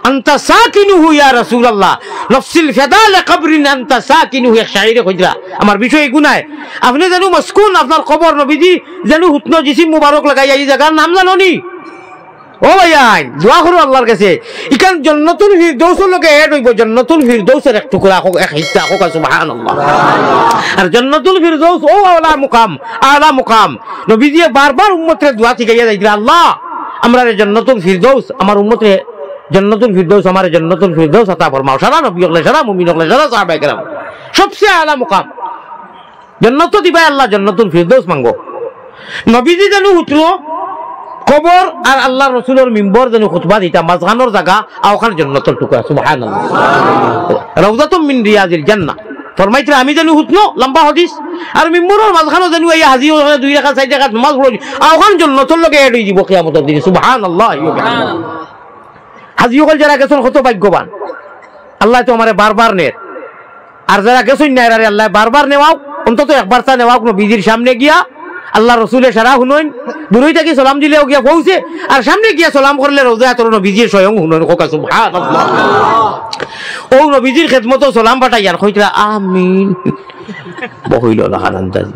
আনতা সাকিনুহু ইয়া রাসুলাল্লাহ, নফসি ফিদা লিকবরিন আনতা সাকিনুহু, এক শায়রে কইরা। আমার বিষয় ইগু নায়। আপনে যেন মাসকুন, আপনার কবর, নবীজি যেন হুতনো, জিসিম মুবারক লাগাইয়া, ই জাগার নাম জানো নি? ও ভাইয়াইন, দোয়া করো আল্লার গেছে, ইখান জন্নতুল ফিরদৌসর লগে add অইবো, জন্নতুল ফিরদৌসর এক টুকরা, এক হিস্সা, কউক্কা সুবহানাল্লাহ। আর জন্নতুল ফিরদৌস অউ আলা মুকাম, আলা মুকাম। নবীজিয়ে বারবার উম্মতরে দোয়া শিখাইয়া যাইতরা, "আল্লাহ, আমরারে জন্নতুল ফিরদৌস, আমার উম্মতরে জন্নতুল ফিরদৌস, আমারে জন্নতুল ফিরদৌস আতা ফরমাও।" সারা নবী অকলে, সারা মুমিন অকলে, সারা সাহাবায়ে কেরাম, সবচে আলা মুকাম। জন্নত দিবায় আল্লাহ, জন্নতুল ফিরদৌস মাঙ্গো। নবীজি যেন হুতনো, কবর আর আল্লার রসুলর মিম্বর যেন খুতবা দিতা, মাঝখানর জাগা, অউখান জন্নতর টুকরা, সুবহানাল্লাহ। রাউদাতুম মিন রিয়াজিল জান্নাহ। ফরমাইতরা, আমি যেন হুতনো, লম্বা হাদিস, আর মিম্বরর মাঝখানো যেন আইয়া হাজি অইয়া দুই রাকাত, চাইর রাকাত নমাজ পড়ইন, অউখান জন্নতর লগে add অইযিবো কিয়ামতর দিনে, সুবহানাল্লাহ। হাজি অকল যারা গেছইন কত ভাগ্যবান, আল্লায় তো আমারে বারবার নের। আর যারা গেছইন না, এরারে আল্লায় বারবার নেওয়াউক, অন্তত একবার তা নেওয়াউক নবীজির সামনে গিয়া, আল্লার রসুলে সারা হুনইন, দূরই থাকি সালাম দিলেও গিয়া পৌঁছে, আর সামনে গিয়া সালাম করলে রওজায়ে আতহারো নবীজিয়ে স্বয়ং হুনইন, কউক্কা সুবহানাল্লাহ। অউ নবীজির খেদমতো সালাম পাঠাইয়ার, কইতরা আমিন। বকইলো না, আনন্দাজি।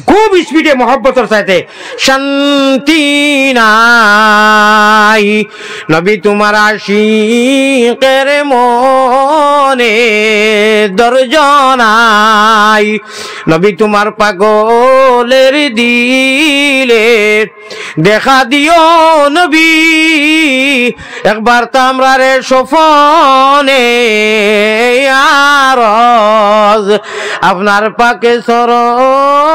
খুব স্পিডে মহব্বতর সাথে, শান্তি নাই, নবী তুমার আশিকের মনে ধৈর্য নাই, নবী তুমার পাগলের দিলে দেখা দিও নবী, একবার তো আমরারে স্বপনে আরজ, আপনার পাকে চরণে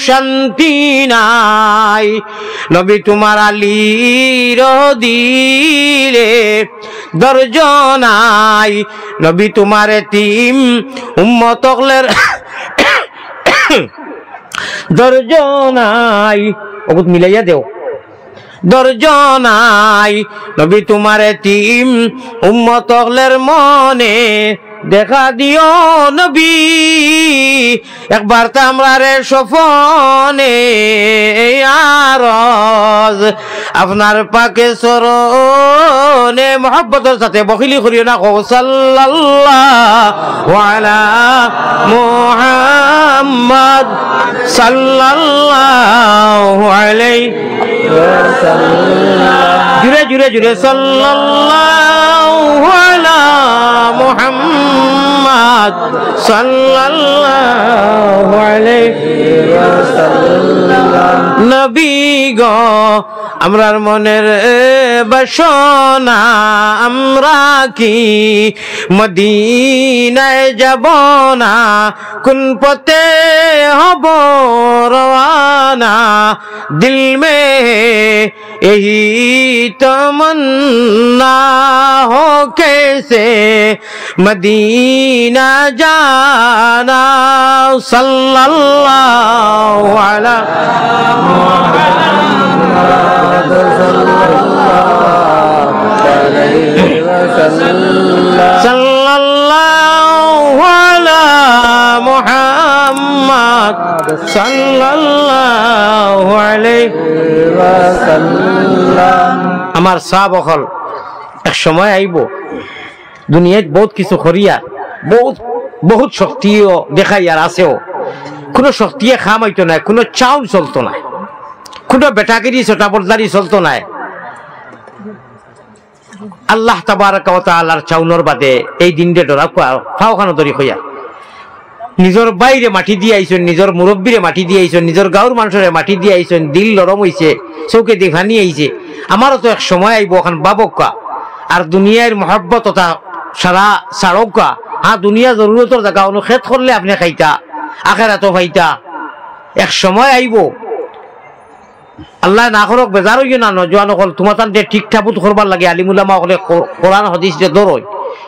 শান্তি নাই। নবী তুমার আলীর দিলে ধৈর্য নাই, নবী তুমার এতিম উম্মত অকলের ধৈর্য নাই। অগুত মিলাইয়া দেও। ধৈর্য নাই, নবী তুমার এতিম উম্মত অকলের মনে দেখা দিও নবী, একবার তো আমরারে স্বপনে আরজ, আপনার পাকে চরণে। মহব্বতর সাথে বখিলি করিও না, কও সাল্লাল্লাহু আলা মুহাম্মদ, সাল্লাল্লাহু আলাইহি ওয়াসাল্লাম। জুরে, জুরে, জুরে, সাল্লাল্লাহু আলা মুহাম্মদ, সাল্লাল্লাহু আলাইহি ওয়াসাল্লাম। নবী গো, আমরার মনের বাসনা, আমরা কি মদিনায় যাব না? কোন পথে হব রওয়ানা? দিল মে এই তমন্না হো, কেসে মদিনা জানা। সাল্লাল্লাহু আলা মুহাম্মদ সাল্লাল্লাহু আলাইহি সাল্লাল্লাহু আলা মুহাম্মদ সাল্লাল্লাহু আলাইহি ওয়াসাল্লাম। আমার সাব অকল, এক সময় আইবো, দুনিয়াত বউত কিছু করিয়ার, বউত, বউত শক্তিও দেখাইয়ার আছেও, কুনু শক্তিয়ে কাম অইতো নায়, কুনু চাউন চলতো নায়, কুনু বেটাগিরি, চটাবরদারি চলতো নায়। আল্লাহ তাবারাকা ওয়া তাআলার চাউনর বাদে এই দিনরে ডরাউক্কা, পাওখানো ধরি কইয়া। নিজর ভাইরে মাটি দি আইছইন, নিজর মুরব্বিরে মাটি দি আইছইন, নিজর গাউর মানষরে মাটি দি আইছইন, দিল নরম অইছে, চউখেদি পানি আইছে। আমারও তো এক সময় আইবো, অখান ভাবউক্কা। আর দুনিয়ার মহব্বত অতা সারা ছাড়উক্কা। হ্যাঁ, দুনিয়া জরুরতর জাগা, অনো খেত করলে আপনে খাইতা, আখেরাতও পাইতা। এক সময় আইবো, আল্লায় না করউক, বেজার অইও না, নওজোয়ান অকল, তুমাতানরে ঠিক সাবুত করবার লাগি আলিম উলামা অকলে কো-, কোরআন হাদিসরে ধরইন,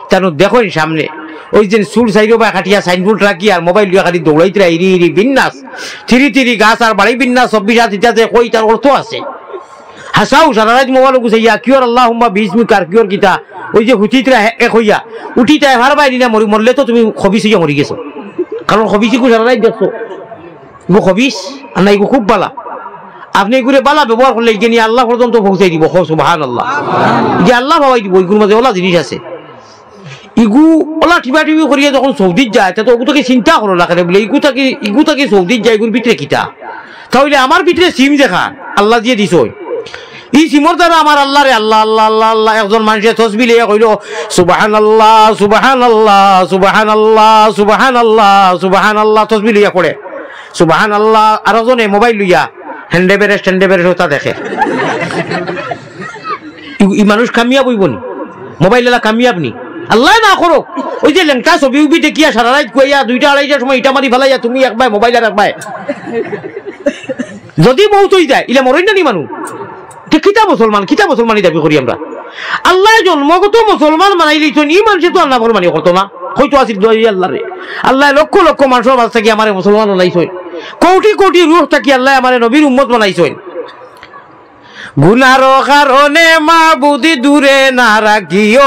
তানু দেখইন সামনে। অউ যে চুর চাইরোবায় কাটিয়া সাইনবোর্ড রাখি আর মোবাইল লইয়া খালি দৌড়াইতরা, ইরি ইরি বিন্যাস, থিরি থিরি গাছ আর বাড়ি বিন্যাস, চব্বিশ হাত ইটা যে কই তার অর্থ আছে। হাছাউ সারা রাইত মোবাইল গুছাইয়া, কিওর আল্লাহুম্মা বিসমিকা আর কিওর কিতা, অউ যে হুতিতরা হে-, এক অইয়া, উঠিতায় পারবায় নি না, মরি-, মরলে তো তুমি খবিস অইয়া মরি গেছো, কারণ খবিস ইগু সারা রাইত দেখছো। ইগু খবিস, আর না ইগু খুব বালা। আপনে ইগুরে বালা ব্যবহার করলে ইগিয়ে নিয়া আল্লাহ পর্যন্ত পৌঁছাই দিবো। কও সুবহানাল্লাহ। ইগিয়ে আল্লাহ পাওয়াই দিবো, ইগুর মাঝে অলা জিনিস আছে। ইগু অলা টিপাটিপি করিয়া যখন সৌদিত যায়, তে তো অগু থাকি চিন্তা করো না কেনে বুলে, ইগু থাকি, ইগু থাকি সৌদিত যায়, ইগুর ভিতরে কিতা? তা অইলে আমার ভিতরে সিম যেখান আল্লায় দিয়া দিছইন, ই সিমর দ্বারা আমার আল্লারে আল্লাহ, আল্লাহ, আল্লাহ, আল্লাহ। একজন মানষে তসবি লইয়া কইলো, "সুবহানাল্লাহ, সুবহানাল্লাহ, সুবহানাল্লাহ, সুবহানাল্লাহ, সুবহানাল্লাহ", তসবি লইয়া পড়ে, "সুবহানাল্লাহ।" আরকজনে মোবাইল লইয়া হ্যান্ডে বেরেস্ট, হ্যান্ডে বেরেস্ট অতা দেখে। ই, ই মানুষ কামিয়াব অইবো নি? মোবাইল আলা কামিয়াব নি? আল্লায় না করউক। অউ যে লেংটা ছবি উবি দেখিয়া সারা রাইত খুয়াইয়া দুইটা আড়াইটার সময় ইটা মারি ফালাইয়া তুমি একবায় মোবাইল আর একবায়। যদি মউত অইযায়, ইলা মরইন না নি মানুষ? তে কিতা মুসলমান, কিতা মুসলমানি দাবি করি আমরা? আল্লায় জন্মগত মুসলমান বানাইলিছইন, ই মানষে তো আর নাফরমানি করতো না। কইতো আছিল দোয়াই আল্লারে। আল্লায় লক্ষ লক্ষ মানষর মাঝ থাকি আমারে মুসলমান বানাইছইন। কোটি কোটি রুহ থাকি আল্লায় আমারে নবীর উম্মত বানাইছইন। গুনার কারণে মাবুদ দূরে না রাখিও,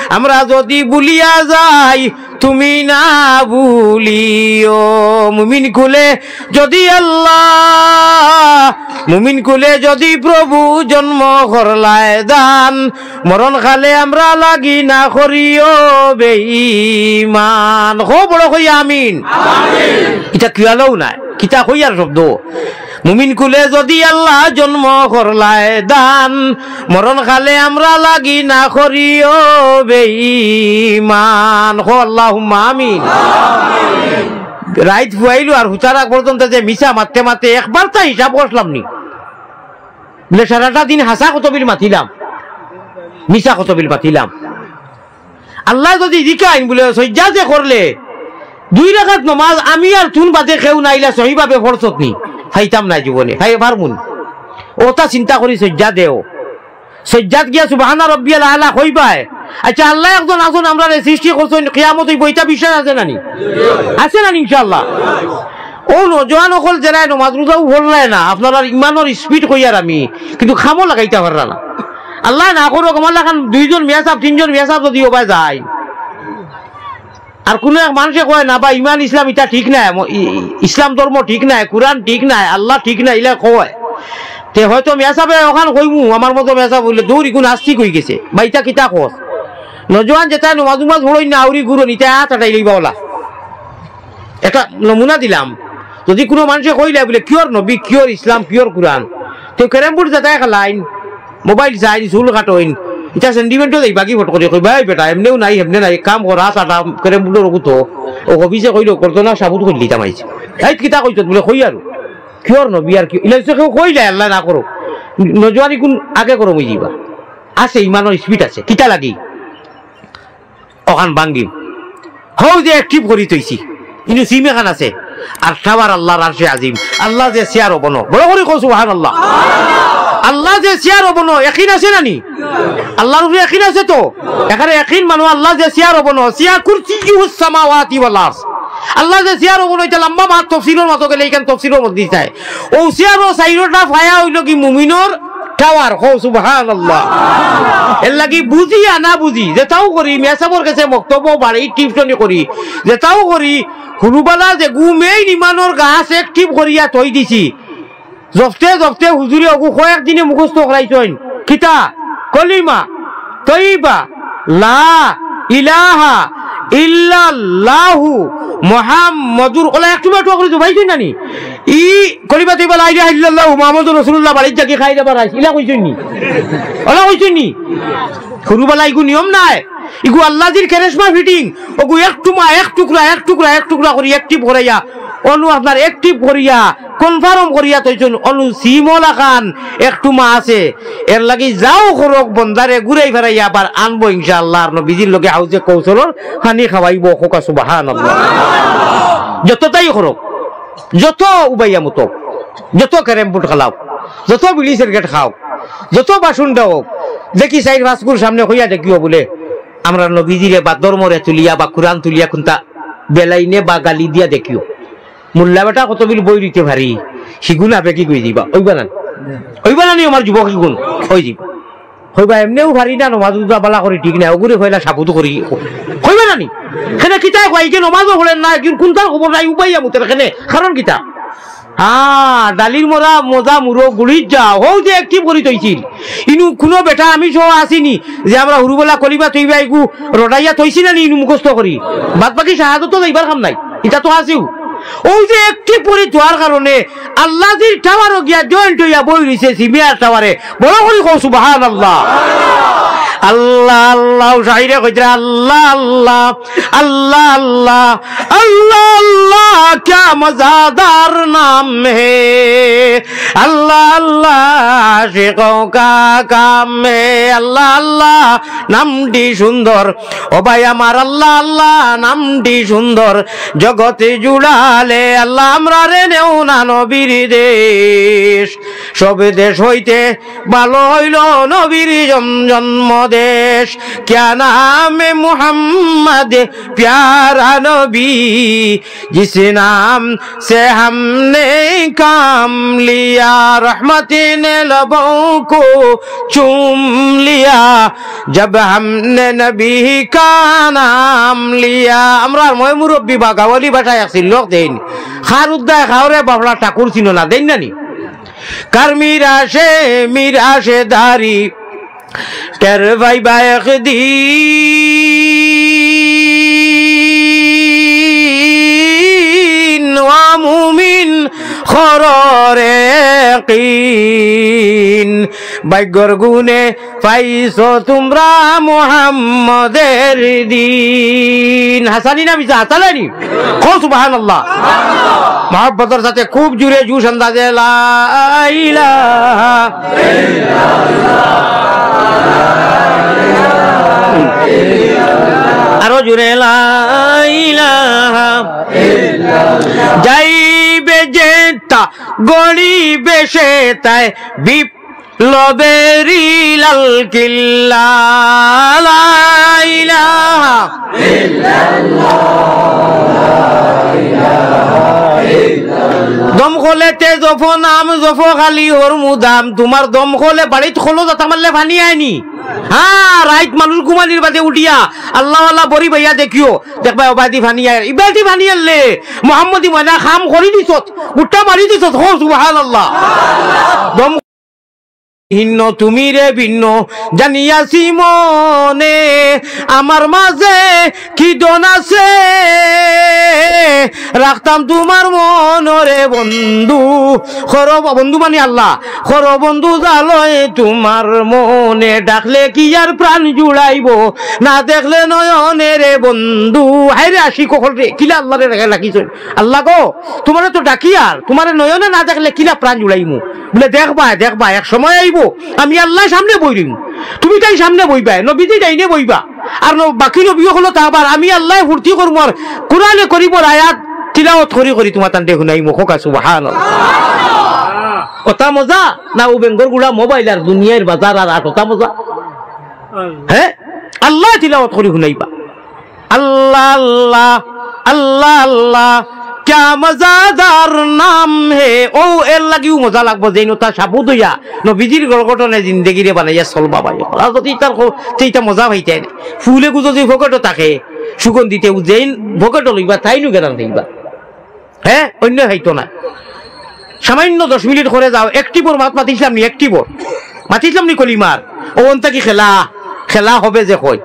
আমরা যদি ভুলিয়া যাই তুমি না ভুলিও। মুমিন কুলে যদি আল্লাহ, মুমিন কুলে যদি প্রভু জন্ম করলায় দান, মরণ কালে আমরা লাগি না করিও বেঈমান। কও বড় করি আমিন। ইটা কিয়ালও নায়, কিতা কইয়ার শব্দ। মুমিন কুলে যদি আল্লাহ জন্ম করলায় দান, মরণ কালে আমরা লাগি না করিও বেঈমান। কও আল্লাহুম্মা আমিন। রাইত ফুয়াইলো আর হুতার আগ পর্যন্ত যে মিছা মাততে মাততে একবার তা হিসাব করলাম নি। বুলে সারাটা দিন হাছা কতবিল মাতিলাম, মিছা কতবিল মাতিলাম। আল্লায় যদি জিকাইন বুলে, সইজ্জা যে করলে, দুই রাকাত নমাজ আমি আর তুন বাদে কেউ নাইলা সহিভাবে পড়ছত নি? পাইতাম না জীবনে, পাই পারমু নি? অতা চিন্তা করি সইজ্জা দেও। সইজ্জাত গিয়া সুবহানা রব্বিয়াল আলা কইবায়। আচ্ছা, আল্লায় একজন আছইন, আমরারে সৃষ্টি করছইন, কিয়ামত অইবো, ইটা বিশ্বাস আছে না নি? আছে না নি ইনশাআল্লাহ? অউ নওজোয়ান অকল যেরায় নমাজ রোজাও পড়রায় না, আপনারার ইমানর speed কইয়ার আমি, কিন্তু কামো লাগাইতা পাররা না। আল্লায় না করউক, আমার লাখান দুইজন মিয়া সাব, তিনজন মিয়া সাব যদি অবায় যায়, আর কুনু এক মানষে কয়, "না বা, ইমান ইসলাম ইতা ঠিক নায়, ম-, ই-, ই-, ইসলাম ধর্ম ঠিক নায়, কুরআন ঠিক নায়, আল্লাহ ঠিক নায়", ইলা কয়, তে হয়তো মিয়া সাবে অখান কইমু, আমার মতো মিয়া সাব অইলে, "দূর, ইগু নাস্তিক অইগেছে, বা ইতা কিতা কস?" নওজোয়ান যেতায় নমাজ উমাজ পড়ইন না, আউরি গুরন, ইতায় আত আটাই লইবা অলা। একটা নমুনা দিলাম, যদি কুনু মানষে কইলায় বুলে, "কিওর নবী, কিওর ইসলাম, কিওর কুরআন?" তে ক্যারেম বোর্ড যেতায় খেলাইন, মোবাইল চাইন, চুল কাটইন, ইতা sentimentও যাইবা কি ফট করি কইবা, "এই বেটা, এমনেও নাই, হেমনে নাই, এক কাম কর, আত আটা, ক্যারেম বোর্ডর অগু তো।" অউ হবিসে কইলো, "করতো না, সাবুত করিলিতাম আইজ।" এই কিতা কইছত বুলে, "কই আরো, কিওর নবী আর কি?" ইলা ইসে কেউ কইলায়, আল্লায় না করউক। নওজোয়ান ইগুন আগে গরম অইযিবা। আছে, ইমানর speed আছে, কিতা লাগি? অখান ভাঙ্গিম। হউ যে active করি থইছি। ইনো সিম এখান আছে। আর tower আল্লাহর আরশে আজিম। আল্লাহ যে চেয়ারো বনো। বড় করি কও সুবহানাল্লাহ। আল্লাহ যে চেয়ারো বনো, একিন আছে না নি? আল্লাহর উপরে একিন আছে তো? এখানে একিন মানো আল্লাহ যে চেয়ারো বনো, সিয়া কুরসিয়ুহুস সামাওয়াতি ওয়াল আরদ। আল্লাহ যে চেয়ারো বনো, ইটা লম্বা মাত তফসিরর মতো গেলে, ইখান তফসিরর মধ্যে চায়। অউ চেয়ারো চাইরোটা ফায়া অইলো কি মুমিনর টাওয়ার, কও সুবহানাল্লাহ। এরলাগি বুঝি আর না বুঝি, যেতাও করি, মেসাবর গেছে মক্তবো বাড়ি টিউশনি করি, যেতাও করি, হুরুবালা যেগু মেইন ইমানর গাছ active করিয়া থই দিছি। জফতে জফতে হুজুরে অগু কয়েক দিনে মুখস্থ করাইছইন। কিতা? কলিমা তৈবা, লা ইলাহা ইল্লাল্লাহু মুহাম্মাদুর, ওলা একটু একটু করি জুবাইছইন নানি? ই কলিমা তৈবা, লা ইলাহা ইল্লাল্লাহু মুহাম্মাদুর রাসূলুল্লাহ, বাড়িত যাকি খাই যাবার আইস, ইলা কইছইন নি? ওলা কইছইন নি? হুরুবালা ইগু নিয়ম নায়, ইগু আল্লাজির কেরেশমা ফিটিং। অগু এক টুমা, এক টুকরা, এক টুকরা, এক টুকরা করি active করাইয়া অনু আপনার active করিয়া, confirm করিয়া থইছইন, অনু সিমও লাখান এক টুমা আছে। এরলাগি যাও করউক, বন্দারে ঘুরাই ফেরাইয়া আবার আনবো ইনশাআল্লাহ। আর নবীজির লগে হাউজে কৌসরর পানি খাওয়াইবো, কউক্কা সুবহানাল্লাহ। যততাই করউক, যত উবাইয়া মুতউক, যত ক্যারেম বোর্ড খেলাউক, যত বিড়ি সিগারেট খাউক, যত বাসুন দেউক, দেখি চাইর পাঁচগুর সামনে কইয়া দেখিও বুলে, আমরার নবীজিরে বা ধর্মরে তুলিয়া বা কুরআন তুলিয়া কুন্তা বেলাইনে বা গালি দিয়া দেখিও। মোল্লা বেটা কতবিল বই রইতে পারি, হিগুন আবেগিক অইযিবা, অইবা না? অইবা না নি আমার যুবক হিগুন? অইযিবা। কইবা, "এমনেউ পারি না, নমাজ রুজা বালা করি ঠিক নাই, অগুরে কইলা সাবুত করি।" কইবা না নি? কেনে কিতায় কয়, ইগে নমাজও পড়ের না, ইগুর কুন্তার খবর নাই, উবাইয়া মুতের কেনে, কারণ কিতা? আ, ডালির মরা মজা মুরো গুড়ির যা, হউ যে active করি থইছিল। ইনু কুনু বেটা আমি সহ আছি নি, যে আমরা হুরুবালা কলিমা তৈবা ইগু রটাইয়া থইছি না নি, ইনু মুখস্থ করি। বাদ বাকি শাহাদত তো যাইবার কাম নাই, ইতা তো আছেউ। অউ যে active করি থওয়ার কারণে আল্লাজির টাওয়ারও গিয়া joint অইয়া বই রইছে সিমিয়ার টাওয়ারে। বড় করি কও সুবহানাল্লাহ। আল্লাহ, আল্লাহ, শাইরে কইতরা, আল্লাহ, আল্লাহ, আল্লাহ, আল্লাহ, আল্লাহ, আল্লাহ, ক্যা মজাদার নাম হে। আল্লাহ, আল্লাহ, আশিকোঁ কা কাম হে। আল্লাহ, আল্লাহ, নামটি সুন্দর। ও ভাই আমার, আল্লাহ, আল্লাহ, নামটি সুন্দর। জগতে জুড়ালে আল্লাহ, আমরারে নেও না নবীর দেশ। সব দেশ হইতে ভালো হইল নবীর জম-, জন্ম দেশ। ক্যা নাম মুহাম্মদ প্যারা নবী, জিস নাম সে হামনে কাম লিয়া, রহমত নে লবো কো চুম লিয়া, জব হামনে নবী কা নাম লিয়া। আমরার ময় মুরব্বি বা গাওয়ালি ভাষায় এক শ্লোক দেইন, "খার উদ্দায় খাওরে বাফলা ঠাকুর চিনো না", দেইন না নি? কার মিরাশে, মিরাশে দারি, টের পাইবা একদিন, ও মুমিন, কররে কিন। ভাগ্যর গুণে পাইছো তুমরা মুহাম্মদের দিন। হাসানি না মিছা? হাসালানি? কও সুবহানাল্লাহ। মহব্বতর সাথে খুব জুরে জুশ আন্দাজে লা ইলাহা। আরো জুরে লা ইলাহা। যাইবে যেতা গড়িবে সেতায় বিপ লবেরি লাল কিল্লা। লা ইলাহা। দমকলেতে জফো নাম, জফো খালি হর মুদাম। তুমার দমকলে বাড়িত খলো যাতা মারলে পানি আয়নি। হ্যাঁ, রাইত মানুষ ঘুমানির বাদে উঠিয়া আল্লাহ আল্লাহ বড়ি বাইয়া দেখিও, দেখবা ওবায়দি পানি আয়, ইবায়দি পানি আনলে মোহাম্মদী ময়না কাম করি দিছত, গুট্টা মারি দিছত। কও সুবহানাল্লাহ। দম ভিন্ন তুমি রে ভিন্ন, জানিয়াছি মনে আমার মাঝে কি দন আছে, রাখতাম তুমার মনরে বন্ধু। খরো বন্ধু মানে আল্লাহ, খরো বন্ধু জালয় তুমার মনে, ডাকলে কি আর প্রাণ জুড়াইবো, না দেখলে নয়নে রে বন্ধু। হায় রে আশিক অকল রে, কিলা আল্লাহরে ডাকিছইন। আল্লাহ গো, তুমারে তো ডাকি আর, তুমারে নয়নে না দেখলে কিলা প্রাণ জুড়াইমু? বুলে, দেখবায়, দেখবায়, এক সময় আইবো, আমি আল্লাহ সামনে বই রইমু, তুমি তাই সামনে বইবায়, নবীজি ডাইনে বইবা, আর ন-, বাকি নবী অকল থাকবা, আর আমি আল্লাহ ফুর্তি করমু, আর কোরআনে করিমর আয়াত তিলাওয়াত করি করি তুমার তানরে হুনাইমু। কউক্কা সুবহানাল্লাহ। অতা মজা না অউ বেঙ্গর গুড়া মোবাইল আর দুনিয়ার বাজার আর আট, অতা মজা? হ্যাঁ, আল্লাহ তিলাওয়াত করি হুনাইবা। আল্লাহ আল্লাহ, আল্লাহ আল্লাহ, क्या मज़ेदार नाम है। ও এর লাগিও মজা লাগবো, যেইন তা সাবুদ অইয়া নবীজির গড়গঠনে জিন্দেগিরে বানাইয়া চলবা ভাই। আর যদি তার ক-, তে ইতা মজা পাইতে না। ফুলে গুজো যে পকেটো থাকে, সুগন্ধিতে উ যেইন পকেটো লইবা, তাইনও গেরান দিবা। হ্যাঁ, অন্য খাইতো না। সামান্য দশ মিনিট করে যাও, একটি বড় মাত মাতিছিলাম নি, একটি বড় মাতিছিলাম নি কলিমার। ও অন্তা কি খেলা, খেলা হবে যে কই।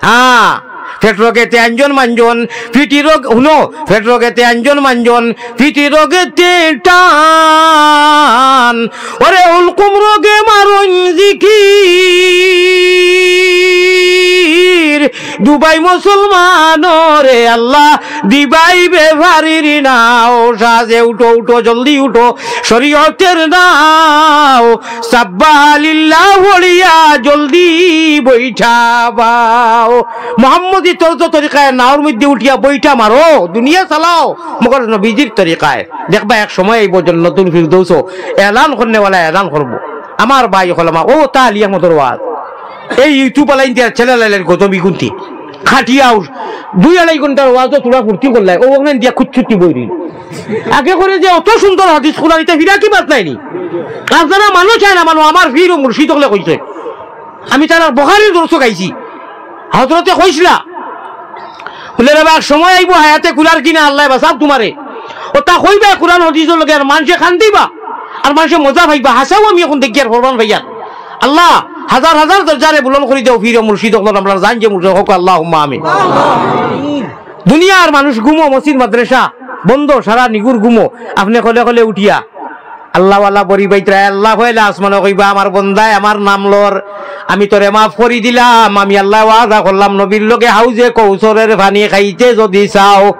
হ্যাঁ, পেট রোগেতে আঞ্জন মাঞ্জন, পিঠি রোগ, হুনো, পেট রোগেতে আঞ্জন মাঞ্জন, পিঠি রোগেতে টান, ওরে হুলকুম রোগে মারুন জিকির, দুবাই মুসলমান রে আল্লাহ, দিবাই বেফারির নাও, সাজে উঠো, উঠো, জলদি উঠো, শরীয়তের নাও, সাব্বাহ লিল্লাহ পড়িয়া জলদি বইঠা বাও। মোহাম্মদী তর্জ তরিকায় নাওর মধ্যে উঠিয়া বইঠা মারো, দুনিয়া চালাও, মগর নবীজির তরিকায়। দেখবা এক সময় আইবো জন্নতুল ফিরদৌসো এলান করনেওয়ালা এলান করবো। আমার ভাই অকল আমার, ও তা আলী আহমদর ওয়াজ। এই YouTube আলাইন দিয়া channel আলাইন গজবি গুনতি। খাটিয়া উঠ। দুই আড়াই ঘন্টার ওয়াজও তোরা ফুর্তি করলাই, ও ওখানে দিয়া খুঁতছুটি বই রইল। আগে করে যে অত সুন্দর হাদিস কোরআন, ইতা ফিরা কি বাত নাইনি? আপনারা মানুষ চায় না, মানুষ আমার পীর ও মুর্শিদ অকলে কইছে। আমি তারার বুখারীর দর্শ গাইছি। হযরতে কইছিলা, বলে, "রে বা, এক সময় আইবো হায়াতে কুলার কিনা, আল্লাহ বাঁচাও তোমারে।" ও তা কইবা কোরআন হাদিসর লগে, আর মানষে কান্দিবা, আর মানষে মজা পাইবা। হাছাউ আমি এখন দেখি আর ফরমান পাইয়ার। আল্লাহ, হাজার হাজার দরজারে বুলন্দ করি দেও, পীর ও মুর্শিদ অকলর আমরার জান যে মুর্শিদ অকল, আল্লাহুম্মা আমিন। দুনিয়ার মানুষ ঘুমো, মসজিদ মাদ্রাসা বন্ধ, সারা নিগুর ঘুমো, আপনে কলে কলে উঠিয়া আল্লাহওয়ালা বড়ি বাইতরা, আল্লাহ পয়লা আসমানো কইবা, "আমার বন্দায় আমার নাম লর, আমি তোরে মাফ করি দিলাম, আমি আল্লাহ ওয়াদা করলাম নবীর লগে, হাউজে কৌসরের পানি খাইতে যদি চাও,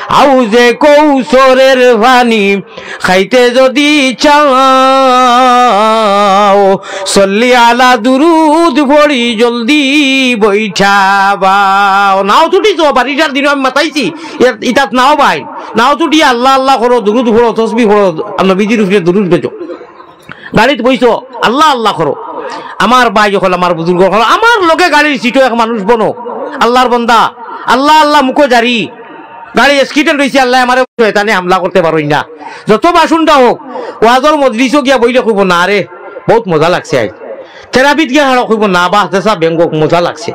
হাউজে কৌসরের পানি খাইতে যদি চাও, সল্লি আলা দুরুদ পড়ি জলদি বইঠা বাও।" নাও ছুটি তো, বারিশার দিনও আমি মাতাইছি, এর-, ইতাত নাও ভাই, নাও ছুটি, আল্লাহ আল্লাহ করো, দুরুদ পড়ো, তসবি পড়ো, আর নবীজির উপরে দুরুদ বেচো। গাড়িত বইছো, আল্লাহ আল্লাহ করো। আমার ভাই অকল, আমার বুজুর্গ অকল, আমার লগে গাড়ির সিটো এক মানুষ বনো, আল্লাহর বন্দা, আল্লাহ আল্লাহ মুখো জারি, গাড়ি accident অইছে, আল্লাহ আমারে শয়তানে হামলা করতে পারইন না। যত বাসুন্ডা হোক, ওয়াজর মজলিসও গিয়া বইলে কইবো, "না রে, বহুত মজা লাগছে আইজ।" তেরাবিত গিয়া হারো কইবো, "না বা, দেশা বেঙ্গক মজা লাগছে।"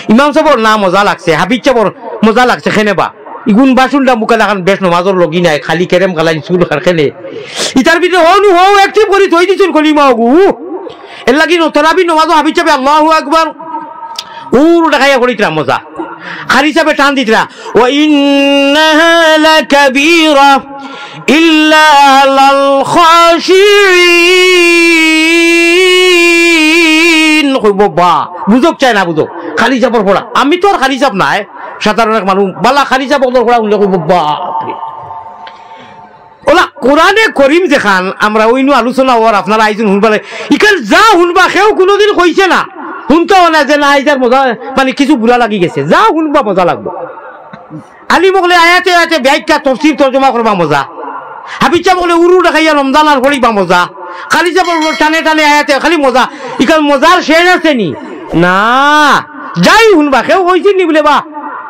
ইমাম সাবর না মজা লাগছে, হাফিজ সাবর মজা লাগছে, কেনে বা? ইগুন বাসুন্ডা মুখা লাখান বেশ নমাজর লগি নাই, খালি কেরেম কালাইন চুল খার কেনে। ইতার ভিতরে হনু হও active করি থই দিছুন কলিমা ওগু। এর লাগি ন-, তেরাবির নমাজও হাফিজ সাবে আল্লাহু আকবার। উরু দেখাইয়া পড়িতরা মজা। কারি সাবে টান দিতরা। "ওয়া ইন্নাহা লাকাবীরা ইল্লা আলাল খাশিঈন।" কইবো বা। বুঝোক চায় না বুঝোক। কারি সাবর পড়া। আমি তো আর কারি সাব নায়। সাধারণ এক মানুষ। বালা কারি সাব অকলর পড়া হুনলে কইবো, "বাপ রে।" ওলা কোরআনে করিম যেখান আমরা ওইনু আলোচনা অর আপনারা আইছুন হুনবারে, ইখান যা হুনবা কেউ কুনুদিন কইছে না, হুনতাও না যে না, ইতার মজা, মানে, কিছু বুরা লাগি গেছে, যা হুনবা মজা লাগবো। আলিম অকলে আয়াতে আয়াতে ব্যাখ্যা, তফসির, তর্জমা করবা মজা। হাফিজ সাব অকলে উরু দেখাইয়া রমজান আর পড়িবা মজা। কারি সাব অকলে টানে টানে আয়াতে খালি মজা। ইখান মজার শেষ আছে নি? না, যাই হুনবা, কেউ কইছিল নি বুলে বা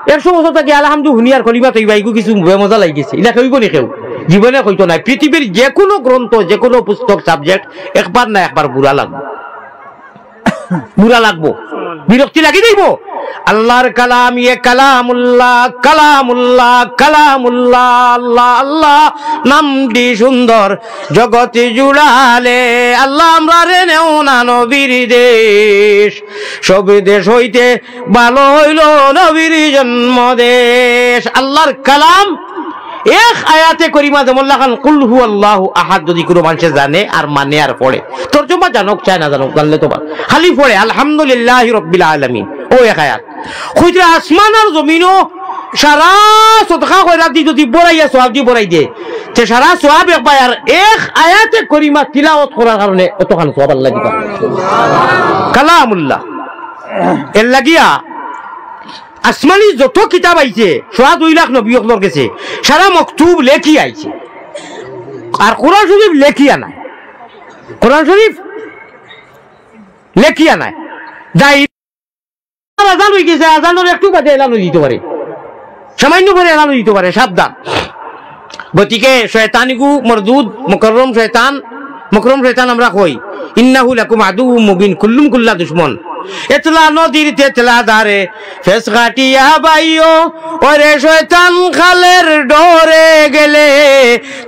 একশো বছর থাকি আলহামদু হুনিয়ার কলিমা তৈবা, ইগু কিছু বেমজা লাগি গেছে, ইলা কইবো নি কেউ? জীবনে কইতো নায়। পৃথিবীর যে কোনো গ্রন্থ, যে কোনো পুস্তক, subject একবার না একবার বুরা লাগবো, বুরা লাগবো, বিরক্তি লাগি যাইবো। আল্লাহর কালাম, ইয়ে কালামুল্লাহ, কালামুল্লাহ, কালামুল্লাহ, আল্লাহ, আল্লাহ, নামটি সুন্দর, জগতে জুড়ালে। আল্লাহ, আমরারে নেও না নবীর দেশ, সব দেশ হইতে ভালো হইল নবীর জন্মদেশ। আল্লাহর কালাম, এক আয়াতে করিমা যেমন লাখান কুল হু আল্লাহু আহাদ, যদি কোনো মানুষে জানে আর মানে আর পড়ে, তর্জমা জানক চায় না জানক, জানলে তো বা-, খালি পড়ে আলহামদুলিল্লাহি রাব্বিল আলামিন, ও এক আয়াত। কইতরা আসমান আর জমিনও সারা সদকা খয়রাত দি যদি বড়াইয়া সওয়াব দি বড়াই দে, তে সারা সওয়াব এক বায় আর এক আয়াতে করিমা তিলাওয়াত করার কারণে অতখান সওয়াব আল্লাহ দিবা। কালামুল্লাহ। এর লাগিয়া আসমানি যত কিতাব আইছে, সোয়া দুই লাখ নবী অকলর গেছে, সারা মকতুব লেখি আইছে। আর কোরআন শরীফ লেখিয়া নাই। কোরআন শরীফ লেখিয়া নাই। যাই আজান অই গেছে, আজানর একটু বাদে এলান অই দিতো পারে, সামান্য পরে এলান অই দিতো পারে, সাবধান। গতিকে শয়তান ইগু মরদুদ, মকরম শয়তান, মকরম শয়তান আমরা কই, ইন্নাহু লাকুম আদুউম মুবিন, কুল্লুম কুল্লা দুশমন। এতলা নদীর তেতলা ধারে, ফেস কাটিয়া বাইও, ওরে শয়তান খালের ডরে গেলে,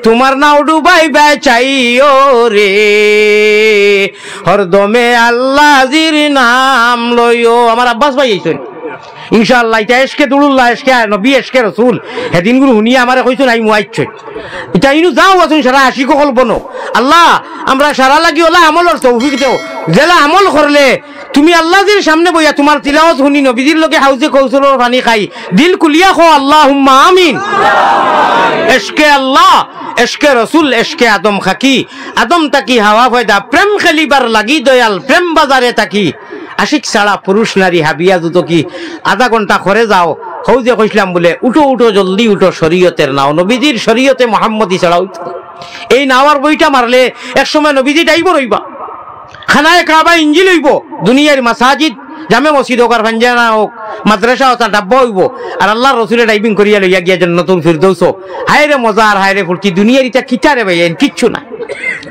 তোমার নাও ডুবাইবা চাইও রে, হরদমে আল্লাজির নাম লইও। আমার আব্বাস ভাই আইছইন। ইনশাআল্লাহ, ইটা এশকে দুরুল্লাহ, এশকে নবী, এশকে রসুল। হেদিন গুরু হুনিয়া আমারে কইছইন, আই মুয়াইছইন। ইটা ইনু যাও আছইন সারা আশিক অকল বনো। আল্লাহ, আমরা সারা লাগি ওলা আমলর তৌফিক দেও। যেলা আমল করলে তুমি আল্লাজির সামনে বইয়া তোমার তিলাওয়াত হুনি, নবীজির লগে হাউজে কৌসরর পানি খাই, দিল খুলিয়া কও, আল্লাহুম্মা আমিন। এশকে আল্লাহ, এশকে রসুল, এশকে আদম খাকি, আদম তাকি হাওয়া পয়দা, প্রেম খেলিবার লাগি দয়াল, প্রেম বাজারে তাকি। আশিক ছাড়া পুরুষ নারী হাবিয়া দুদকি, আধা ঘন্টা করে যাও, হউ যে কইছলাম বুলে, উঠো উঠো জলদি উঠো শরীয়তের নাও, নবীজির শরীয়তে মোহাম্মদী ছাড়া অইতো না। এই নাওয়ার বইটা মারলে এক সময় নবীজি ডাইবর অইবা, খানায়ে কাবা ইঞ্জিল অইবো, দুনিয়ার মাসাজিদ, জামে মসজিদ অউক আর পাঞ্জানা অউক, মাদ্রাসা অউক, ডাব্বা অইবো, আর আল্লার রসুলে ডাইভিং করিয়া লইয়া গিয়া জান্নাতুল ফিরদৌস। হায় রে মজা আর হায় রে ফুর্তি, দুনিয়ার ইটা কিতা রে ভাই, এন কিচ্ছু নাই,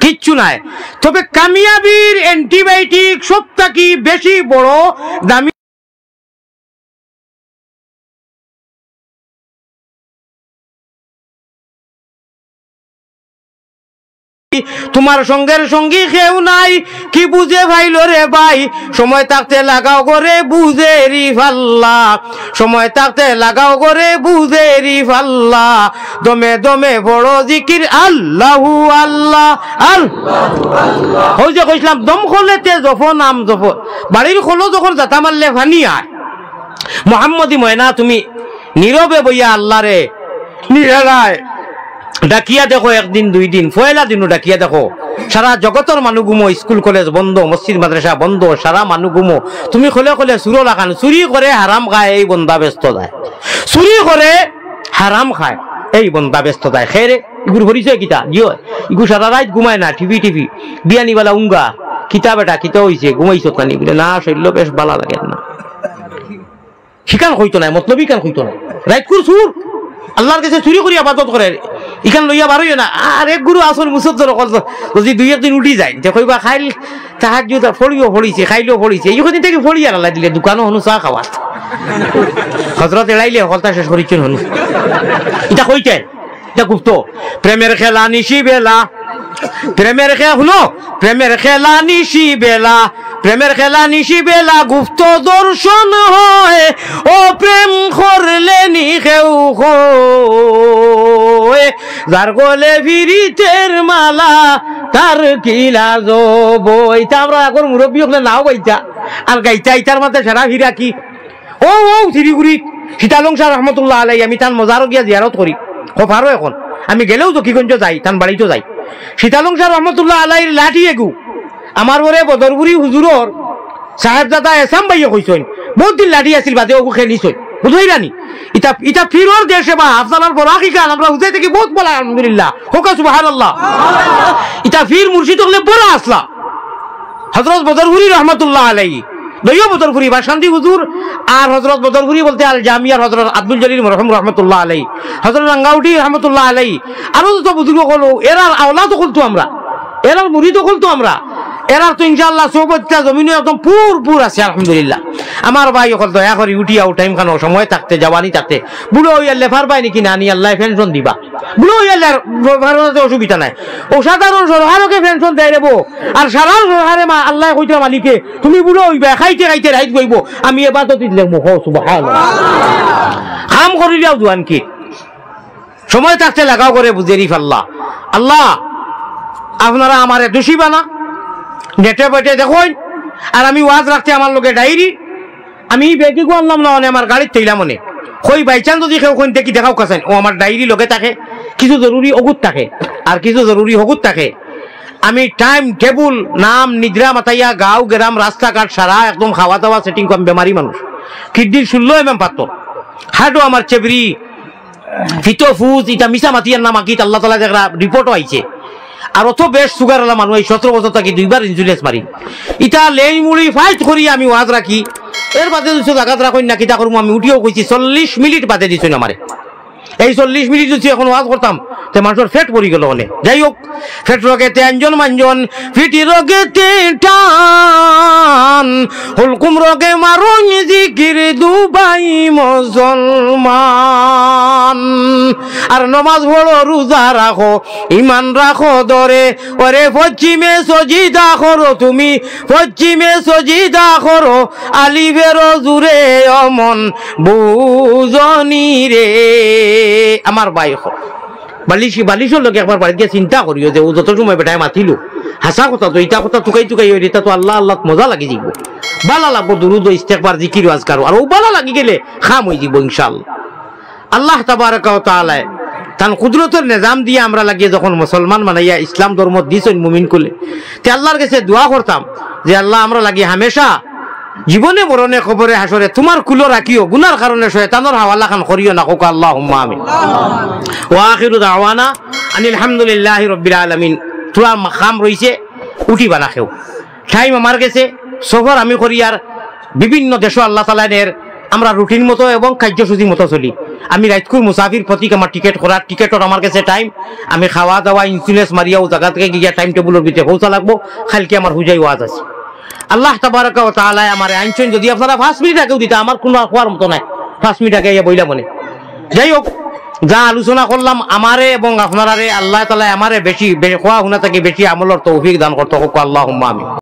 কিচ্ছু নাই। তবে কামিয়াবির অ্যান্টিবায়োটিক সব থাকি বেশি বড় দামি। তোমার সঙ্গের সঙ্গী কেউ নাই, কি বুঝে পাইল রে ভাই, সময় থাকতে লাগাও গরে বুঝেরি ফাল্লা, সময় থাকতে লাগাও গরে বুঝেরি ফাল্লা, দমে দমে বড় জিকির আল্লাহু আল্লাহ, আল-, হউ যে কইছলাম, দম খলেতে জফো নাম জফো, বাড়ির খলো যখন জাতা মারলে পানি আয়, মোহাম্মদী ময়না তুমি নীরবে বইয়া আল্লারে নিরালায় ডাকিয়া দেখো, একদিন দুই দিন, পয়লা দিনও ডাকিয়া দেখো, সারা জগতর মানু ঘুমো, স্কুল কলেজ বন্ধ, মসজিদ মাদ্রাসা বন্ধ, সারা মানু ঘুমো, তুমি খলে খলে চুরর লাখান চুরি করে হারাম খায়, এই বন্দা ব্যস্ত যায়, চুরি করে হারাম খায়, এই বন্দা ব্যস্ত যায়। খেরে ইগুর পরিচয় কিতা? জি অয়, ইগু সারা রাইত ঘুমায় না, টিভি টিভি, বিয়ানিবালা উঙ্গা, কিতা বেটা, কিতা অইছে, ঘুমাইছত নানি? বুলে, না, শরীর বেশ বালা লাগে না। হিখান কইতো নায়, মতলবি হিখান কইতো নায়। রাইতকুর চুর, আল্লার গেছে চুরি করি ইবাদত করে। ইখান লইয়া বারইও না। আর এক গুরু আসল মুসদ্দর অকল তো, যদি দুই একদিন উঠি যায়, তে কইবা, "খাইল তাহাজ্জুদ পড়িও পড়িছে, খাইলও পড়িছে।" ই কদিন থাকি পড়ি আর আল্লায় দিলে, দোকানো হনু চা খাওয়াত। হজরত এড়াইলে হকলতা শেষ করিছইন হনু। ইটা কইতে, ইটা গুপ্ত। প্রেমের খেলা নিশি বেলা, প্রেমের খে-, হুনো, প্রেমের খেলা নিশি বেলা, প্রেমের খেলা নিশি বেলা গুপ্ত দর্শন হয়, ও প্রেম করলে নি কেউ কয়, যার গলে ফিরিতের মালা, তার কি লাজ বই। ইতা আমরা আগর মুরব্বি অকলে নাও গাইতা, আর গাইতা ইতার মাঝে সেরা ফিরা কি। ও, ও, শিলিগুড়িত শীতালং শাহ রহমতুল্লাহ আলাই, আমি তান মজারো গিয়া জিয়ারত করি। খোফারও এখন। আমি গেলেও জকিগঞ্জ যাই, তান বাড়িত যাই। শীতালং শাহ রহমতুল্লাহ আলাইর লাঠি এগু। আমার পরে বদরপুরি হুজুরর সাহেবজাদা এসাম ভাইয়ে কইছইন, বহুত দিন লাঠি আছিল, বাদে ওগু খেলিছইন। বুঝাইরানি? ইতা, ইতা ফিরর দেশে বা আফজালার বরাকি খান, আমরা হুজাই থাকি বহুত বলা, আলহামদুলিল্লাহ। হোকা সুবহানাল্লাহ। ইতা ফির মুর্শিদ অকলে বড় আসলা। হজরত বদরপুরি রহমতুল্লাহ আলাই, দৈয় বদরপুরি বাসান্দি হুজুর, আর হজরত বদরপুরি বলতে আল জামিয়ার হজরত আব্দুল জলিল মরহুম রহমতুল্লাহ আলাই, হজরত রাঙ্গাউটি রহমতুল্লাহ আলাই, আরো যত বুজুর্গ অকল, এরার আওলাদ অকল তো আমরা, এরার মুরিদ অকল তো আমরা, এরার তো ইনশাআল্লাহ সোহবতটা জমিনো একদম পুর পুর আছে, আলহামদুলিল্লাহ। আমার ভাই অকল দয়া করি উঠি আও, টাইম খানো সময় থাকতে, জওয়ানি থাকতে, বুড়া অইয়া লেফার পায় নাকি না নি, আল্লায় পেনশন দিবা। বুড়া অইয়া লেফার পাইতে অসুবিধা নাই। অসাধারণ সরকারকে পেনশন দেয় রে বো। আর সারা সরকারে মা-, আল্লায় কইতরা মালিকে, তুমি বুড়া অইবা, খাইতে খাইতে রাইত গইবো, আমি এবাদত দিলে মুখ সুবহানাল্লাহ। কাম করিলাও জুয়ান কি? সময় থাকতে লাগাও গরে বুঝেরি ফাল্লা। আল্লাহ, আপনারা আমারে দোষী বানা, নেটে বেটে দেখইন, আর আমি ওয়াজ রাখতে আমার লগে ডায়েরি, আমি ই ব্যাগিগু আনলাম না, মানে আমার গাড়িত থইলাম মানে। কই by chance যদি কেউ কইন দেখি দেখাও কাছেন, ও আমার ডায়েরি লগে থাকে, কিছু জরুরি অগুত থাকে, আর কিছু জরুরি হগুত থাকে। আমি টাইম টেবুল, নাম, নিদ্রা মাতাইয়া, গাঁও, গেরাম, রাস্তাঘাট সারা একদম খাওয়া দাওয়া সেটিং কম, বেমারি মানুষ। কিডনির ষোলো এমএম পাথর, হার্টও আমার চেবরি, ফিতো ফুজ, ইটা মিছা মাতিয়ার নাম আকিত, আল্লাহ তাআলা দেখরা রিপোর্টও আইছে। আর অত বেশ সুগার আলা মানুষ, এই সতেরো বছর থাকি দুইবার ইন্স্যুরেন্স মারি। ইটা লেই মুড়ি ফাইট করি আমি ওয়াজ রাখি। এর বাদে দুশো জাগাত রাখইন না, কিতা করমু আমি উঠিও কইছি, চল্লিশ মিনিট বাদে দিছইন আমারে। এই চল্লিশ মিনিট যদি এখন ওয়াজ করতাম, তে মানষর পেট ভরি গেল অনে। যাই হোক, পেট রোগেতে আঞ্জন মাঞ্জন, পিঠি রোগেতে টান, হুলকুম রোগে মারুন জিকির দুবাই মুসলমান। আর নমাজ পড়ো, রোজা রাখো, ইমান রাখো ধরে, ওরে পশ্চিমে সজিদা করো তুমি, পশ্চিমে সজিদা করো, আলিফের জুরে অমন বুঝনি রে। আমার ভাই অকল, বালিশ, বালিশর লগে একবার বাড়িত গিয়া চিন্তা করিও যে ও যত সময় বেটায় মাতিল, হাছা কথা তো, ইতা কথা তুকাই তুকাই অইলে ইতা তো আল্লাহ আল্লাহত মজা লাগি যাইব, বালা লাগবো, দুরুদ ও ইস্তেগফার, জিকির ও আজকার, আর ও বালা লাগি গেলে কাম অই যাইব ইনশাআল্লাহ। আল্লাহ তাবারাকা ওয়া তাআলায় তান কুদরতর নিজাম দিয়া আমরা লাগিয়ে যখন মুসলমান বানাইয়া ইসলাম ধর্ম দিছইন মুমিন কুলে, তে আল্লাহর গেছে দোয়া করতাম যে, "আল্লাহ, আমরা লাগি হামেশা জীবনে মরণে কবরে হাশরে তুমার কুলো রাখিও, গুনার কারণে শয়তানর হাওয়ালা খান করিও না।" কউক্কা আল্লাহুম্মা আমিন। ওয়া আখিরু দাওয়ানা আনিল হামদুলিল্লাহি রাব্বিল আলামিন। থুড়া মা-, কাম রইছে, উঠিবা না কেউ। টাইম আমার গেছে, সফর আমি করি আর বিভিন্ন দেশো আল্লাহ তাআলায় নের, আমরা রুটিন মতো এবং কার্যসূচি মতো চলি। আমি রাইতকুর মুসাফির প্রতীক আমার টিকেট করার, টিকেটর আমার গেছে টাইম, আমি খাওয়া দাওয়া, ইন্স্যুরেন্স মারিয়া ও জাগা থাকি গিয়া টাইম টেবুলর ভিতরে পৌঁছা লাগবো। কাইলকে আমার হুজাই ওয়াজ আছে। আল্লাহ তাবারাকা ওয়া তাআলায় আমারে আনছইন, যদি আপনারা পাঁচ মিনিট আগেও দিতা, আমার কুনু আর কওয়ার মতো নাই, পাঁচ মিনিট আগে আইয়া বইলাম অনে। যাই হোক, যা আলোচনা করলাম, আমারে এবং আপনারারে আল্লাহ তাআলায় আমারে বেশি, বে-, কওয়া হুনা থাকি বেশি আমলর তৌফিক দান করতা কউক্কা আল্লাহুম্মা আমিন।